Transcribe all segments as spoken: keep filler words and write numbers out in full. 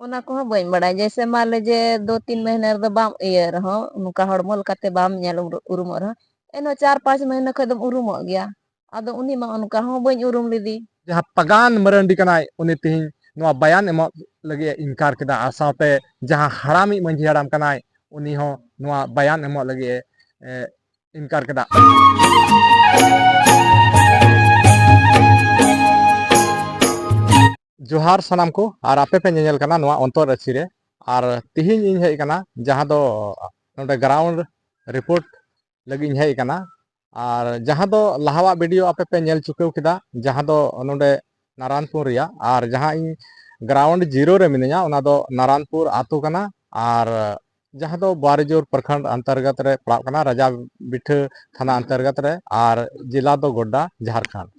ᱚᱱᱟ ᱠᱚᱦᱚᱸ ᱵᱟᱹᱧ ᱵᱟᱲᱟᱭᱟ᱾ ᱡᱮᱭᱥᱮ ᱢᱟᱱ ᱞᱮ ᱡᱮ ᱫᱩ ᱛᱤᱱ ᱢᱟᱹᱦᱱᱟᱹ ᱨᱮᱫᱚ ᱵᱟᱢ ᱤᱭᱟᱹ ᱨᱮᱦᱚᱸ, ᱱᱚᱝᱠᱟ ᱦᱚᱲᱢᱚ ᱞᱮᱠᱟᱛᱮ ᱵᱟᱢ ᱧᱮᱞ ᱩᱨᱩ- ᱩᱨᱩᱢᱚᱜ ᱨᱮᱦᱚᱸ, ᱮᱱᱦᱚᱸ ᱪᱟᱨ ᱯᱟᱸᱪ ᱢᱟᱹᱦᱱᱟᱹ ᱠᱷᱚᱱ ᱫᱚᱢ ᱩᱨᱩᱢᱚᱜ ᱜᱮᱭᱟ᱾ ᱟᱫᱚ ᱩᱱᱤ ᱢᱟ ᱚᱱᱠᱟ ᱦᱚᱸ ᱵᱟᱹᱧ ᱩᱨᱩᱢ ᱞᱮᱫᱮ᱾ ᱡᱟᱦᱟᱸ ᱯᱟᱜᱟᱱ ᱢᱟᱨᱟᱱᱰᱤ ᱠᱟᱱᱟᱭ, ᱩᱱᱤ ᱛᱮᱦᱮᱧ ᱱᱚᱣᱟ ᱵᱟᱭᱟᱱ ᱮᱢᱚᱜ ᱞᱟᱹᱜᱤᱫ ᱮ ᱤᱱᱠᱟᱨ ᱠᱮᱫᱟ, ᱟᱨ ᱥᱟᱶᱛᱮ ᱡᱟᱦᱟᱸ ᱦᱟᱲᱟᱢᱤᱡ ᱢᱟᱹᱡᱷᱤ ᱦᱟᱲᱟᱢ ᱠᱟᱱᱟᱭ, ᱩᱱᱤ ᱦᱚᱸ ᱱᱚᱣᱟ ᱵᱟᱭᱟᱱ ᱮᱢᱚᱜ ᱞᱟᱹᱜᱤᱫ ᱮ, ᱮ, ᱤᱱᱠᱟᱨ ᱠᱮᱫᱟ᱾ ᱡᱚᱦᱟᱨ ᱥᱟᱱᱟᱢ ᱠᱚ, ᱟᱨ ᱟᱯᱮ ᱯᱮ ᱧᱮᱧᱮᱞ ᱠᱟᱱᱟ ᱱᱚᱣᱟ ᱚᱱᱛᱚᱨ ᱟᱹᱨᱥᱤ ᱨᱮ᱾ ᱟᱨ ᱛᱤᱦᱤᱧ ᱤᱧ ᱦᱮᱡ ᱟᱠᱟᱱᱟ ᱡᱟᱦᱟᱸ ᱫᱚ ᱱᱚᱰᱮ ground report ᱞᱟᱹᱜᱤᱫ ᱤᱧ ᱦᱮᱡ ᱟᱠᱟᱱᱟ᱾ ᱟᱨ ᱡᱟᱦᱟᱸ ᱫᱚ ᱞᱟᱦᱟᱣᱟᱜ video ᱟᱯᱮ ᱯᱮ ᱧᱮᱞ ᱪᱩᱠᱟᱹᱣ ᱠᱮᱫᱟ, ᱡᱟᱦᱟᱸ ᱫᱚ ᱱᱚᱰᱮ ᱱᱟᱨᱟᱱᱯᱩᱨ ᱨᱮᱭᱟᱜ, ᱟᱨ ᱡᱟᱦᱟᱸ ᱤᱧ ground zero ᱨᱮ ᱢᱤᱱᱟᱹᱧᱟ, ᱚᱱᱟ ᱫᱚ ᱱᱟᱨᱟᱱᱯᱩᱨ ᱟᱛᱳ ᱠᱟᱱᱟ᱾ ᱟᱨ ᱡᱟᱦᱟᱸ ᱫᱚ ᱵᱟᱨᱤᱡᱳᱨ ᱯᱨᱚᱠᱷᱚᱸᱰ ᱚᱱᱛᱚᱨᱜᱚᱛ ᱨᱮ ᱯᱟᱲᱟᱜ ᱠᱟᱱᱟ, ᱨᱟᱡᱟ ᱵᱤᱴᱷᱟᱹ ᱛᱷᱟᱱᱟ ᱚᱱᱛᱚᱨᱜᱚᱛ ᱨᱮ, ᱟᱨ ᱡᱮᱞᱟ ᱫᱚ ᱜᱳᱰᱰᱟ, ᱡᱷᱟᱲᱠᱷᱚᱸᱰ᱾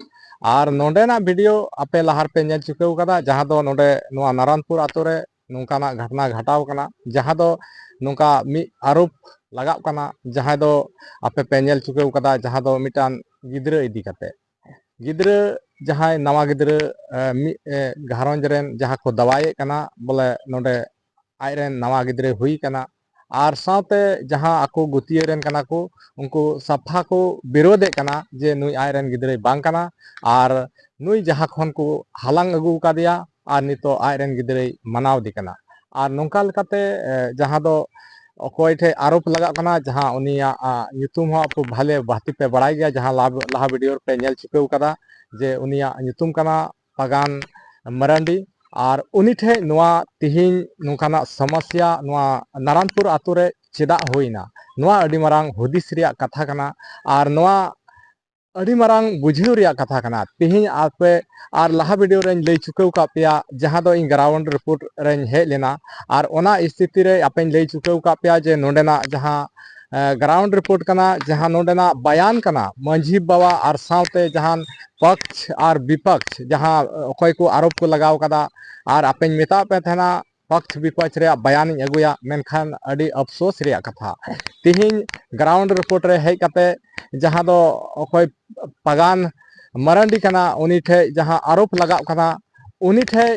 ᱟᱨ ᱱᱚᱰᱮᱱᱟᱜ video ᱟᱯᱮ ᱞᱟᱦᱟ ᱨᱮᱯᱮ ᱧᱮᱞ ᱪᱩᱠᱟᱹᱣ ᱠᱟᱫᱟ, ᱡᱟᱦᱟᱸ ᱫᱚ ᱱᱚᱰᱮ ᱱᱚᱣᱟ ᱱᱟᱨᱟᱱᱯᱩᱨ ᱟᱛᱳ ᱨᱮ ᱱᱚᱝᱠᱟᱱᱟᱜ ᱜᱷᱚᱴᱚᱱᱟ ᱜᱷᱟᱴᱟᱣ ᱠᱟᱱᱟ, ᱡᱟᱦᱟᱸ ᱫᱚ ᱱᱚᱝᱠᱟ ᱢᱤᱫ ᱟᱨᱳᱯ ᱞᱟᱜᱟᱜ ᱠᱟᱱᱟ, ᱡᱟᱦᱟᱸ ᱫᱚ ᱟᱯᱮ ᱯᱮ ᱧᱮᱞ ᱪᱩᱠᱟᱹᱣ ᱠᱟᱫᱟ, ᱡᱟᱦᱟᱸ ᱫᱚ ᱢᱤᱫᱴᱟᱝ ᱜᱤᱫᱽᱨᱟᱹ ᱤᱫᱤ ᱠᱟᱛᱮ᱾ ᱜᱤᱫᱽᱨᱟᱹ, ᱡᱟᱦᱟᱸᱭ ᱱᱟᱣᱟ ᱜᱤᱫᱽᱨᱟᱹ, ᱮ, ᱢᱤᱫ, ᱮ, ᱜᱷᱟᱨᱚᱸᱡᱽ ᱨᱮᱱ ᱡᱟᱦᱟᱸ ᱠᱚ ᱫᱟᱣᱟᱭᱮᱫ ᱠᱟᱱᱟ, ᱵᱚᱞᱮ ᱱᱚᱰᱮ ᱟᱡᱨᱮᱱ ᱱᱟᱣᱟ ᱜᱤᱫᱽᱨᱟᱹᱭ ᱦᱩᱭ ᱠᱟᱱᱟ, ᱟᱨ ᱥᱟᱶᱛᱮ ᱡᱟᱦᱟᱸ ᱟᱠᱚ ᱜᱩᱛᱤᱭᱟᱹ ᱨᱮᱱ ᱠᱟᱱᱟ ᱠᱚ, ᱩᱱᱠᱩ ᱥᱟᱯᱷᱟ ᱠᱚ ᱵᱤᱨᱳᱫᱮᱫ ᱠᱟᱱᱟ ᱡᱮ ᱱᱩᱭ ᱟᱡᱨᱮᱱ ᱜᱤᱫᱽᱨᱟᱹᱭ ᱵᱟᱝ ᱠᱟᱱᱟ, ᱟᱨ ᱱᱩᱭ ᱡᱟᱦᱟᱸ ᱠᱷᱚᱱ ᱠᱚ ᱦᱟᱞᱟᱝ ᱟᱹᱜᱩ ᱟᱠᱟᱫᱮᱭᱟ ᱟᱨ ᱱᱤᱛᱚᱜ ᱟᱡᱨᱮᱱ ᱜᱤᱫᱽᱨᱟᱹᱭ ᱢᱟᱱᱟᱣ ᱮᱫᱮ ᱠᱟᱱᱟ᱾ ᱟᱨ ᱱᱚᱝᱠᱟ ᱞᱮᱠᱟᱛᱮ, ᱮ, ᱡᱟᱦᱟᱸ ᱫᱚ ᱚᱠᱚᱭ ᱴᱷᱮᱡ ᱟᱨᱳᱯ ᱞᱟᱜᱟᱜ ᱠᱟᱱᱟ, ᱡᱟᱦᱟᱸ ᱩᱱᱤᱭᱟᱜ, ᱟ, ᱧᱩᱛᱩᱢ ᱦᱚᱸ ᱟᱯᱮ ᱵᱷᱟᱞᱮ ᱵᱷᱟᱹᱛᱤ ᱯᱮ ᱵᱟᱲᱟᱭ ᱜᱮᱭᱟ, ᱡᱟᱦᱟᱸ ᱞᱟᱦᱟ, ᱞᱟᱦᱟ video ᱨᱮᱯᱮ ᱧᱮᱞ ᱪᱩᱠᱟᱹᱣ ᱠᱟᱫᱟ ᱡᱮ ᱩᱱᱤᱭᱟᱜ ᱧᱩᱛᱩᱢ ᱠᱟᱱᱟ ᱯᱟᱜᱟᱱ ᱢᱟᱨᱟᱱᱰᱤ᱾ ᱟᱨ ᱩᱱᱤ ᱴᱷᱮᱡ ᱱᱚᱣᱟ ᱛᱤᱦᱤᱧ ᱱᱚᱝᱠᱟᱱᱟᱜ ᱥᱚᱢᱚᱥᱥᱟ ᱱᱚᱣᱟ ᱱᱟᱨᱟᱱᱯᱩᱨ ᱟᱛᱳ ᱨᱮ ᱪᱮᱫᱟᱜ ᱦᱩᱭᱱᱟ, ᱱᱚᱣᱟ ᱟᱹᱰᱤ ᱢᱟᱨᱟᱝ ᱦᱩᱫᱤᱥ ᱨᱮᱭᱟᱜ ᱠᱟᱛᱷᱟ ᱠᱟᱱᱟ᱾ ᱟᱨ ᱱᱚᱣᱟ ᱟᱹᱰᱤ ᱢᱟᱨᱟᱝ ᱵᱩᱡᱷᱟᱹᱣ ᱨᱮᱭᱟᱜ ᱠᱟᱛᱷᱟ ᱠᱟᱱᱟ᱾ ᱛᱤᱦᱤᱧ ᱟᱯᱮ ᱟᱨ ᱞᱟᱦᱟ video ᱨᱮᱧ ᱞᱟᱹᱭ ᱪᱩᱠᱟᱹᱣ ᱠᱟᱜ ᱯᱮᱭᱟ, ᱡᱟᱦᱟᱸ ᱫᱚ ᱤᱧ ground report ᱨᱮᱧ ᱦᱮᱡ ᱞᱮᱱᱟ, ᱟᱨ ᱚᱱᱟ ᱥᱛᱷᱤᱛᱤ ᱨᱮ ᱟᱯᱮᱧ ᱞᱟᱹᱭ ᱪᱩᱠᱟᱹᱣ ᱠᱟᱜ ᱯᱮᱭᱟ ᱡᱮ ᱱᱚᱰᱮᱱᱟᱜ ᱡᱟᱦᱟᱸ, ᱮ, ground report ᱠᱟᱱᱟ, ᱡᱟᱦᱟᱸ ᱱᱚᱰᱮᱱᱟᱜ ᱵᱟᱭᱟᱱ ᱠᱟᱱᱟ ᱢᱟᱹᱡᱷᱤ ᱵᱟᱵᱟ ᱟᱨ ᱥᱟᱶᱛᱮ ᱡᱟᱦᱟᱱ ᱯᱚᱠᱷ ᱟᱨ ᱵᱤᱯᱚᱠᱷ, ᱡᱟᱦᱟᱸ, ᱮ, ᱚᱠᱚᱭ ᱠᱚ ᱟᱨᱳᱯ ᱠᱚ ᱞᱟᱜᱟᱣ ᱠᱟᱫᱟ, ᱟᱨ ᱟᱯᱮᱧ ᱢᱮᱛᱟᱜ ᱯᱮ ᱛᱟᱦᱮᱱᱟ ᱯᱚᱠᱷ ᱵᱤᱯᱚᱠᱷ ᱨᱮᱭᱟᱜ ᱵᱟᱭᱟᱱᱤᱧ ᱟᱹᱜᱩᱭᱟ, ᱢᱮᱱᱠᱷᱟᱱ ᱟᱹᱰᱤ ᱟᱯᱥᱳᱥ ᱨᱮᱭᱟᱜ ᱠᱟᱛᱷᱟ, ᱛᱤᱦᱤᱧ ground report ᱨᱮ ᱦᱮᱡ ᱠᱟᱛᱮ ᱡᱟᱦᱟᱸ ᱫᱚ ᱚᱠᱚᱭ ᱯᱟᱜᱟᱱ ᱢᱟᱨᱟᱱᱰᱤ ᱠᱟᱱᱟ, ᱩᱱᱤ ᱴᱷᱮᱡ ᱡᱟᱦᱟᱸ ᱟᱨᱳᱯ ᱞᱟᱜᱟᱜ ᱠᱟᱱᱟ, ᱩᱱᱤ ᱴᱷᱮᱡ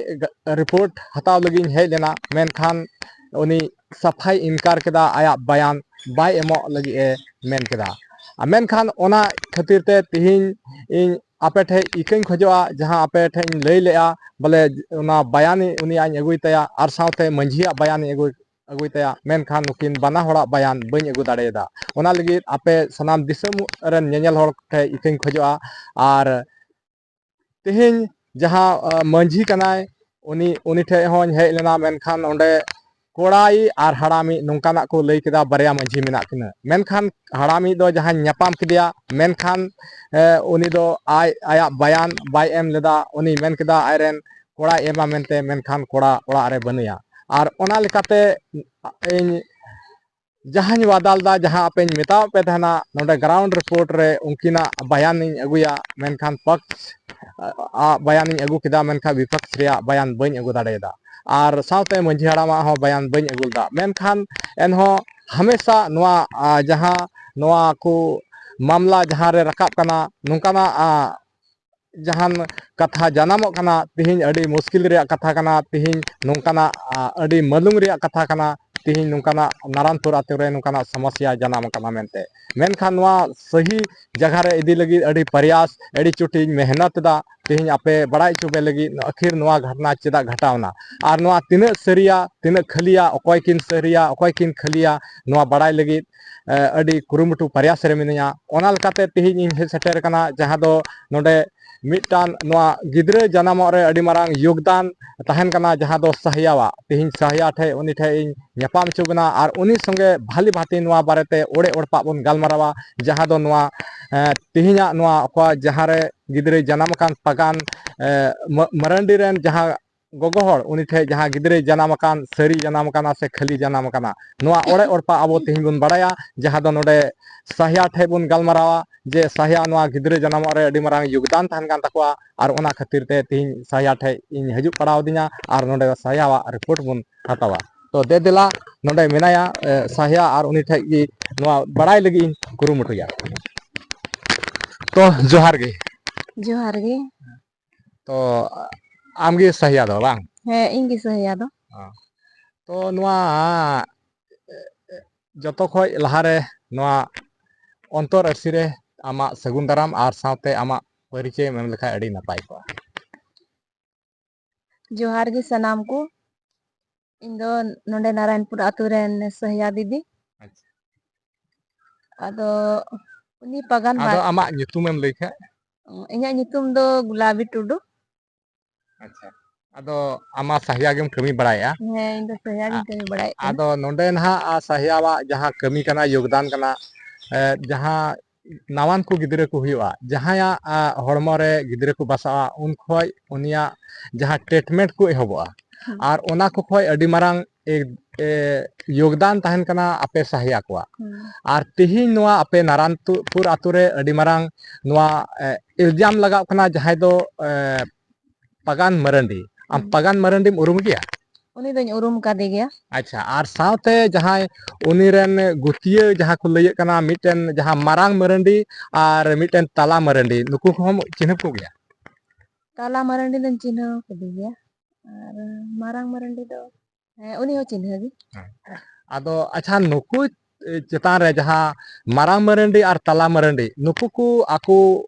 ᱨᱤᱯᱳᱨᱴ ᱦᱟᱛᱟᱣ ᱞᱟᱹᱜᱤᱫ ᱤᱧ ᱦᱮᱡ ᱞᱮᱱᱟ, ᱢᱮᱱᱠᱷᱟᱱ ᱩᱱᱤ ᱥᱟᱯᱷᱟᱭ ᱤᱱᱠᱟᱨ ᱠᱮᱫᱟ, ᱟᱭᱟᱜ ᱵᱟᱭᱟᱱ ᱵᱟᱭ ᱮᱢᱚᱜ ᱞᱟᱹᱜᱤᱫ ᱮ ᱢᱮᱱ ᱠᱮᱫᱟ᱾ ᱟᱨ ᱢᱮᱱᱠᱷᱟᱱ ᱚᱱᱟ ᱠᱷᱟᱹᱛᱤᱨ ᱛᱮ ᱛᱤᱦᱤᱧ ᱤᱧ ᱟᱯᱮ ᱴᱷᱮᱡ ᱤᱠᱟᱹᱧ ᱠᱷᱚᱡᱚᱜᱼᱟ, ᱡᱟᱦᱟᱸ ᱟᱯᱮ ᱴᱷᱮᱡ ᱤᱧ ᱞᱟᱹᱭ ᱞᱮᱜᱼᱟ, ᱵᱚᱞᱮ ᱚᱱᱟ ᱵᱟᱭᱟᱱ ᱩᱱᱤᱭᱟᱜ ᱤᱧ ᱟᱹᱜᱩᱭ ᱛᱟᱭᱟ ᱟᱨ ᱥᱟᱶᱛᱮ ᱢᱟᱹᱡᱷᱤᱭᱟᱜ ᱵᱟᱭᱟᱱ ᱤᱧ ᱟᱹᱜᱩᱭ ᱟᱹᱜᱩᱭ ᱛᱟᱭᱟ, ᱢᱮᱱᱠᱷᱟᱱ ᱱᱩᱠᱤᱱ ᱵᱟᱱᱟ ᱦᱚᱲᱟᱜ ᱵᱟᱭᱟᱱ ᱵᱟᱹᱧ ᱟᱹᱜᱩ ᱫᱟᱲᱮᱭᱟᱫᱟ᱾ ᱚᱱᱟ ᱞᱟᱹᱜᱤᱫ ᱟᱯᱮ ᱥᱟᱱᱟᱢ ᱫᱤᱥᱚᱢ ᱨᱮᱱ ᱧᱮᱧᱮᱞ ᱦᱚᱲ ᱴᱷᱮᱡ ᱤᱠᱟᱹᱧ ᱠᱷᱚᱡᱚᱜᱼᱟ᱾ ᱟᱨ ᱛᱮᱦᱮᱧ ᱡᱟᱦᱟᱸ, ᱟ, ᱢᱟᱹᱡᱷᱤ ᱠᱟᱱᱟᱭ, ᱩᱱᱤ, ᱩᱱᱤ ᱴᱷᱮᱡ ᱦᱚᱸᱧ ᱦᱮᱡ ᱞᱮᱱᱟ, ᱢᱮᱱᱠᱷᱟᱱ ᱚᱸᱰᱮ ᱠᱚᱲᱟᱭᱤᱡ ᱟᱨ ᱦᱟᱲᱟᱢᱤᱡ ᱱᱚᱝᱠᱟᱱᱟᱜ ᱠᱚ ᱞᱟᱹᱭ ᱠᱮᱫᱟ, ᱵᱟᱨᱭᱟ ᱢᱟᱹᱡᱷᱤ ᱢᱮᱱᱟᱜ ᱠᱤᱱᱟᱹ, ᱢᱮᱱᱠᱷᱟᱱ ᱦᱟᱲᱟᱢᱤᱡ ᱫᱚ ᱡᱟᱦᱟᱸᱧ ᱧᱟᱯᱟᱢ ᱠᱮᱫᱮᱭᱟ, ᱢᱮᱱᱠᱷᱟᱱ, ᱮ, ᱩᱱᱤ ᱫᱚ ᱟᱡ, ᱟᱭᱟᱜ ᱵᱟᱭᱟᱱ ᱵᱟᱭ ᱮᱢ ᱞᱮᱫᱟ᱾ ᱩᱱᱤ ᱢᱮᱱ ᱠᱮᱫᱟ ᱟᱡᱨᱮᱱ ᱠᱚᱲᱟᱭ ᱮᱢᱟ ᱢᱮᱱᱛᱮ, ᱢᱮᱱᱠᱷᱟᱱ ᱠᱚᱲᱟ ᱚᱲᱟᱜ ᱨᱮ ᱵᱟᱹᱱᱩᱭᱟ᱾ ᱟᱨ ᱚᱱᱟ ᱞᱮᱠᱟᱛᱮ ᱤᱧ ᱡᱟᱦᱟᱸᱧ ᱣᱟᱫᱟ ᱞᱮᱫᱟ, ᱡᱟᱦᱟᱸ ᱟᱯᱮᱧ ᱢᱮᱛᱟᱣᱟᱫ ᱯᱮ ᱛᱟᱦᱮᱱᱟ, ᱱᱚᱰᱮ ground report ᱨᱮ ᱩᱱᱠᱤᱱᱟᱜ ᱵᱟᱭᱟᱱᱤᱧ ᱟᱹᱜᱩᱭᱟ, ᱢᱮᱱᱠᱷᱟᱱ ᱯᱚᱠᱥ ᱟᱜ ᱵᱟᱭᱟᱱᱤᱧ ᱟᱹᱜᱩ ᱠᱮᱫᱟ, ᱢᱮᱱᱠᱷᱟᱱ ᱵᱤᱯᱚᱠᱥ ᱨᱮᱭᱟᱜ ᱵᱟᱭᱟᱱ ᱵᱟᱹᱧ ᱟᱹᱜᱩ ᱫᱟᱲᱮᱭᱟᱫᱟ᱾ ᱟᱨ ᱥᱟᱶᱛᱮ ᱢᱟᱹᱡᱷᱤ ᱦᱟᱲᱟᱢᱟᱜ ᱦᱚᱸ ᱵᱟᱭᱟᱱ ᱵᱟᱹᱧ ᱟᱹᱜᱩ ᱞᱮᱫᱟ᱾ ᱢᱮᱱᱠᱷᱟᱱ ᱮᱱᱦᱚᱸ ᱦᱟᱢᱮᱥᱟ ᱱᱚᱣᱟ, ᱟ, ᱡᱟᱦᱟᱸ ᱱᱚᱣᱟ ᱠᱚ ᱢᱟᱢᱞᱟ ᱡᱟᱦᱟᱸ ᱨᱮ ᱨᱟᱠᱟᱵ ᱠᱟᱱᱟ, ᱱᱚᱝᱠᱟᱱᱟᱜ, ᱟ, ᱡᱟᱦᱟᱱ ᱠᱟᱛᱷᱟ ᱡᱟᱱᱟᱢᱚᱜ ᱠᱟᱱᱟ, ᱛᱤᱦᱤᱧ ᱟᱹᱰᱤ ᱢᱩᱥᱠᱤᱞ ᱨᱮᱭᱟᱜ ᱠᱟᱛᱷᱟ ᱠᱟᱱᱟ, ᱛᱤᱦᱤᱧ ᱱᱚᱝᱠᱟᱱᱟᱜ, ᱟ, ᱟᱹᱰᱤ ᱢᱟᱹᱞᱩᱝ ᱨᱮᱭᱟᱜ ᱠᱟᱛᱷᱟ ᱠᱟᱱᱟ, ᱛᱤᱦᱤᱧ ᱱᱚᱝᱠᱟᱱᱟᱜ ᱱᱟᱨᱟᱱᱯᱩᱨ ᱟᱛᱳ ᱨᱮ ᱱᱚᱝᱠᱟᱱᱟᱜ ᱥᱚᱢᱚᱥᱥᱟ ᱡᱟᱱᱟᱢ ᱠᱟᱱᱟ ᱢᱮᱱᱛᱮ᱾ ᱢᱮᱱᱠᱷᱟᱱ ᱱᱚᱣᱟ ᱥᱟᱹᱦᱤ ᱡᱟᱭᱜᱟ ᱨᱮ ᱤᱫᱤ ᱞᱟᱹᱜᱤᱫ ᱟᱹᱰᱤ ᱯᱨᱚᱭᱟᱥ, ᱟᱹᱰᱤ ᱪᱩᱴᱤᱧ ᱢᱮᱦᱱᱚᱛ ᱮᱫᱟ᱾ ᱛᱤᱦᱤᱧ ᱟᱯᱮ ᱵᱟᱲᱟᱭ ᱦᱚᱪᱚ ᱯᱮ ᱞᱟᱹᱜᱤᱫ ᱟᱹᱠᱷᱤᱨ ᱱᱚᱣᱟ ᱜᱷᱚᱴᱱᱟ ᱪᱮᱫᱟᱜ ᱜᱷᱚᱴᱟᱣᱱᱟ ᱟᱨ ᱱᱚᱣᱟ ᱛᱤᱱᱟᱹᱜ ᱥᱟᱹᱨᱤᱭᱟ, ᱛᱤᱱᱟᱹᱜ ᱠᱷᱟᱹᱞᱤᱭᱟ, ᱚᱠᱚᱭ ᱠᱤᱱ ᱥᱟᱹᱨᱤᱭᱟ, ᱚᱠᱚᱭ ᱠᱤᱱ ᱠᱷᱟᱹᱞᱤᱭᱟ, ᱱᱚᱣᱟ ᱵᱟᱲᱟᱭ ᱞᱟᱹᱜᱤᱫ, ᱮ, ᱟᱹᱰᱤ ᱠᱩᱨᱩᱢᱩᱴᱩ ᱯᱨᱚᱭᱟᱥ ᱨᱮ ᱢᱤᱱᱟᱹᱧᱟ᱾ ᱚᱱᱟ ᱞᱮᱠᱟᱛᱮ ᱛᱤᱦᱤᱧ ᱤᱧ ᱦᱮᱡ ᱥᱮᱴᱮᱨ ᱟᱠᱟᱱᱟ, ᱡᱟᱦᱟᱸ ᱫᱚ ᱱᱚᱰᱮ ᱢᱤᱫᱴᱟᱝ ᱱᱚᱣᱟ ᱜᱤᱫᱽᱨᱟᱹ ᱡᱟᱱᱟᱢᱚᱜ ᱨᱮ ᱟᱹᱰᱤ ᱢᱟᱨᱟᱝ ᱭᱳᱜᱽᱫᱟᱱ ᱛᱟᱦᱮᱱ ᱠᱟᱱᱟ, ᱡᱟᱦᱟᱸ ᱫᱚ ᱥᱟᱦᱭᱟᱣᱟᱜ᱾ ᱛᱤᱦᱤᱧ ᱥᱟᱦᱭᱟ ᱴᱷᱮᱡ, ᱩᱱᱤ ᱴᱷᱮᱡ ᱤᱧ ᱧᱟᱯᱟᱢ ᱦᱚᱪᱚ ᱵᱮᱱᱟ ᱟᱨ ᱩᱱᱤ ᱥᱚᱸᱜᱮ ᱵᱷᱟᱞᱤ ᱵᱷᱟᱛᱤ ᱱᱚᱣᱟ ᱵᱟᱨᱮᱛᱮ ᱚᱲᱮ ᱚᱲᱯᱟᱜ ᱵᱚᱱ ᱜᱟᱞᱢᱟᱨᱟᱣᱟ, ᱡᱟᱦᱟᱸ ᱫᱚ ᱱᱚᱣᱟ, ᱮ, ᱛᱤᱦᱤᱧᱟᱜ ᱱᱚᱣᱟ ᱚᱠᱟ ᱡᱟᱦᱟᱸ ᱨᱮ ᱜᱤᱫᱽᱨᱟᱹᱭ ᱡᱟᱱᱟᱢ ᱟᱠᱟᱱ ᱯᱟᱜᱟᱱ, ᱮ, ᱢᱟ-, ᱢᱟᱨᱟᱱᱰᱤ ᱨᱮᱱ ᱡᱟᱦᱟᱸ ᱜᱚᱜᱚ ᱦᱚᱲ ᱩᱱᱤ ᱴᱷᱮᱡ ᱡᱟᱦᱟᱸ ᱜᱤᱫᱽᱨᱟᱹᱭ ᱡᱟᱱᱟᱢ ᱟᱠᱟᱱ, ᱥᱟᱹᱨᱤ ᱡᱟᱱᱟᱢ ᱟᱠᱟᱱᱟ ᱥᱮ ᱠᱷᱟᱹᱞᱤ ᱡᱟᱱᱟᱢ ᱟᱠᱟᱱᱟ, ᱱᱚᱣᱟ ᱚᱲᱮ ᱚᱲᱯᱟ ᱟᱵᱚ ᱛᱮᱦᱮᱧ ᱵᱚᱱ ᱵᱟᱲᱟᱭᱟ, ᱡᱟᱦᱟᱸ ᱫᱚ ᱱᱚᱰᱮ ᱥᱟᱦᱭᱟ ᱴᱷᱮᱡ ᱵᱚᱱ ᱜᱟᱞᱢᱟᱨᱟᱣᱟ ᱡᱮ ᱥᱟᱦᱭᱟ ᱱᱚᱣᱟ ᱜᱤᱫᱽᱨᱟᱹ ᱡᱟᱱᱟᱢᱚᱜ ᱨᱮ ᱟᱹᱰᱤ ᱢᱟᱨᱟᱝ ᱭᱳᱜᱽᱫᱟᱱ ᱛᱟᱦᱮᱱ ᱠᱟᱱ ᱛᱟᱠᱚᱣᱟ, ᱟᱨ ᱚᱱᱟ ᱠᱷᱟᱹᱛᱤᱨ ᱛᱮ ᱛᱮᱦᱮᱧ ᱥᱟᱦᱭᱟ ᱴᱷᱮᱡ ᱤᱧ ᱦᱤᱡᱩᱜ ᱯᱟᱲᱟᱣ ᱟᱹᱫᱤᱧᱟ ᱟᱨ ᱱᱚᱰᱮ ᱥᱟᱦᱭᱟᱣᱟᱜ ᱨᱤᱯᱳᱨᱴ ᱵᱚᱱ ᱦᱟᱛᱟᱣᱟ᱾ ᱛᱚ ᱫᱮ ᱫᱮᱞᱟ, ᱱᱚᱰᱮ ᱢᱮᱱᱟᱭᱟ, ᱮ, ᱥᱟᱦᱭᱟ, ᱟᱨ ᱩᱱᱤ ᱴᱷᱮᱡ ᱜᱮ ᱱᱚᱣᱟ ᱵᱟᱲᱟᱭ ᱞᱟᱹᱜᱤᱫ ᱤᱧ ᱠᱩᱨᱩᱢᱩᱴᱩᱭᱟ᱾ ᱛᱚ ᱡᱚᱦᱟᱨ ᱜᱮ᱾ ᱡᱚᱦᱟᱨ ᱜᱮ᱾ ᱛᱚ ᱟᱢᱜᱮ ᱥᱟᱦᱤᱭᱟ ᱫᱚ ᱵᱟᱝ? ᱦᱮᱸ, ᱤᱧ ᱜᱮ ᱥᱟᱦᱤᱭᱟ ᱫᱚ᱾ ᱦᱮᱸ᱾ ᱛᱚ ᱱᱚᱣᱟ ᱡᱚᱛᱚ ᱠᱷᱚᱡ ᱞᱟᱦᱟᱨᱮ ᱱᱚᱣᱟ ᱚᱱᱛᱚᱨ ᱟᱹᱨᱥᱤ ᱨᱮ ᱟᱢᱟᱜ ᱥᱟᱹᱜᱩᱱ ᱫᱟᱨᱟᱢ ᱟᱨ ᱥᱟᱶᱛᱮ ᱟᱢᱟᱜ ᱯᱚᱨᱤᱪᱚᱭ ᱮᱢ ᱞᱮᱠᱷᱟᱱ ᱟᱹᱰᱤ ᱱᱟᱯᱟᱭ ᱠᱚᱜᱼᱟ᱾ ᱡᱚᱦᱟᱨ ᱜᱮ ᱥᱟᱱᱟᱢ ᱠᱚ᱾ ᱤᱧ ᱫᱚ ᱱᱚᱰᱮ ᱱᱟᱨᱟᱭᱚᱱᱯᱩᱨ ᱟᱛᱳ ᱨᱮᱱ ᱥᱟᱦᱤᱭᱟ ᱫᱤᱫᱤ᱾ ᱟᱪᱪᱷᱟ᱾ ᱟᱫᱚ ᱩᱱᱤ ᱯᱟᱜᱟᱱ ᱟᱫᱚ ᱢᱟᱨ- ᱟᱢᱟᱜ ᱧᱩᱛᱩᱢ ᱮᱢ ᱞᱟᱹᱭ ᱠᱷᱟᱡ? ᱤᱧᱟᱹᱜ ᱧᱩᱛᱩᱢ ᱫᱚ ᱜᱩᱞᱟᱵᱤ ᱴᱩᱰᱩ᱾ ᱟᱪᱪᱷᱟ᱾ ᱟᱫᱚ ᱟᱢ ᱢᱟ ᱥᱟᱦᱤᱭᱟ ᱜᱮᱢ ᱠᱟᱹᱢᱤ ᱵᱟᱲᱟᱭᱮᱫᱼᱟ᱾ ᱦᱮᱸ, ᱤᱧ ᱫᱚ ᱥᱟᱦᱤᱭᱟ ᱜᱤᱧ ᱟ-, ᱠᱟᱹᱢᱤ ᱵᱟᱲᱟᱭᱮᱫ ᱠᱟᱱᱟ᱾ ᱟᱫᱚ ᱱᱚᱰᱮ ᱱᱟᱦᱟᱜ, ᱟ, ᱥᱟᱦᱤᱭᱟᱣᱟᱜ ᱡᱟᱦᱟᱸ ᱠᱟᱹᱢᱤ ᱠᱟᱱᱟ, ᱭᱳᱜᱽᱫᱟᱱ ᱠᱟᱱᱟ, ᱮ, ᱡᱟᱦᱟᱸ ᱱᱟᱣᱟᱱ ᱠᱚ ᱜᱤᱫᱽᱨᱟᱹ ᱠᱚ ᱦᱩᱭᱩᱜᱼᱟ, ᱡᱟᱦᱟᱸᱭᱟᱜ, ᱟ, ᱦᱚᱲᱢᱚ ᱨᱮ ᱜᱤᱫᱽᱨᱟᱹ ᱠᱚ ᱵᱟᱥᱟᱜᱼᱟ, ᱩᱱ ᱠᱷᱚᱡ ᱩᱱᱤᱭᱟᱜ ᱡᱟᱦᱟᱸ treatment ᱠᱚ ᱮᱦᱚᱵᱚᱜᱼᱟ, ᱦᱩᱸ᱾ ᱟᱨ ᱚᱱᱟ ᱠᱚ ᱠᱷᱚᱡ ᱟᱹᱰᱤ ᱢᱟᱨᱟᱝ ᱮ, ᱮ, ᱭᱳᱜᱽᱫᱟᱱ ᱛᱟᱦᱮᱱ ᱠᱟᱱᱟ ᱟᱯᱮ ᱥᱟᱦᱤᱭᱟ ᱠᱚᱣᱟᱜ᱾ ᱦᱩᱸ᱾ ᱟᱨ ᱛᱮᱦᱮᱧ ᱱᱚᱣᱟ ᱟᱯᱮ ᱱᱟᱨᱟᱱᱯᱩᱨ ᱟᱛᱳ ᱨᱮ ᱟᱹᱰᱤ ᱢᱟᱨᱟᱝ ᱱᱚᱣᱟ, ᱮ, ᱤᱞᱡᱟᱢ ᱞᱟᱜᱟᱣ ᱠᱟᱱᱟ, ᱡᱟᱦᱟᱸᱭ ᱫᱚ, ᱮ, ᱯᱟᱜᱟᱱ ᱢᱟᱨᱟᱱᱰᱤ᱾ ᱟᱢ ᱦᱩᱸ᱾ ᱯᱟᱜᱟᱱ ᱢᱟᱨᱟᱱᱰᱤᱢ ᱩᱨᱩᱢ ᱜᱮᱭᱟ? ᱩᱱᱤ ᱫᱚᱧ ᱩᱨᱩᱢ ᱠᱟᱫᱮ ᱜᱮᱭᱟ᱾ ᱟᱪᱪᱷᱟ, ᱟᱨ ᱥᱟᱶᱛᱮ ᱡᱟᱦᱟᱸᱭ ᱩᱱᱤ ᱨᱮᱱ ᱜᱩᱛᱤᱭᱟᱹ ᱡᱟᱦᱟᱸ ᱠᱚ ᱞᱟᱹᱭᱮᱫ ᱠᱟᱱᱟ, ᱢᱤᱫᱴᱮᱱ ᱡᱟᱦᱟᱸ ᱢᱟᱨᱟᱝ ᱢᱟᱨᱟᱱᱰᱤ ᱟᱨ ᱢᱤᱫᱴᱮᱱ ᱛᱟᱞᱟ ᱢᱟᱨᱟᱱᱰᱤ, ᱱᱩᱠᱩ ᱠᱚᱦᱚᱸᱢ ᱪᱤᱱᱦᱟᱹᱯ ᱠᱚᱜᱮᱭᱟ? ᱛᱟᱞᱟ ᱢᱟᱨᱟᱱᱰᱤ ᱫᱚᱧ ᱪᱤᱱᱦᱟᱹᱣ ᱠᱟᱫᱮ ᱜᱮᱭᱟ, ᱟᱨ ᱢᱟᱨᱟᱝ ᱢᱟᱨᱟᱝᱰᱤ ᱫᱚ, ᱦᱮᱸ, ᱩᱱᱤ ᱦᱚᱸ ᱪᱤᱱᱦᱟᱹ ᱜᱮ᱾ ᱦᱮᱸ᱾ ᱟᱫᱚ ᱟᱪᱪᱷᱟ, ᱱᱩᱠᱩ ᱪᱮᱛᱟᱱ ᱨᱮ ᱡᱟᱦᱟᱸ ᱢᱟᱨᱟᱝ ᱢᱟᱨᱟᱱᱰᱤ ᱟᱨ ᱛᱟᱞᱟ ᱢᱟᱨᱟᱱᱰᱤ, ᱱᱩᱠᱩ ᱠᱚ ᱟᱠᱚ,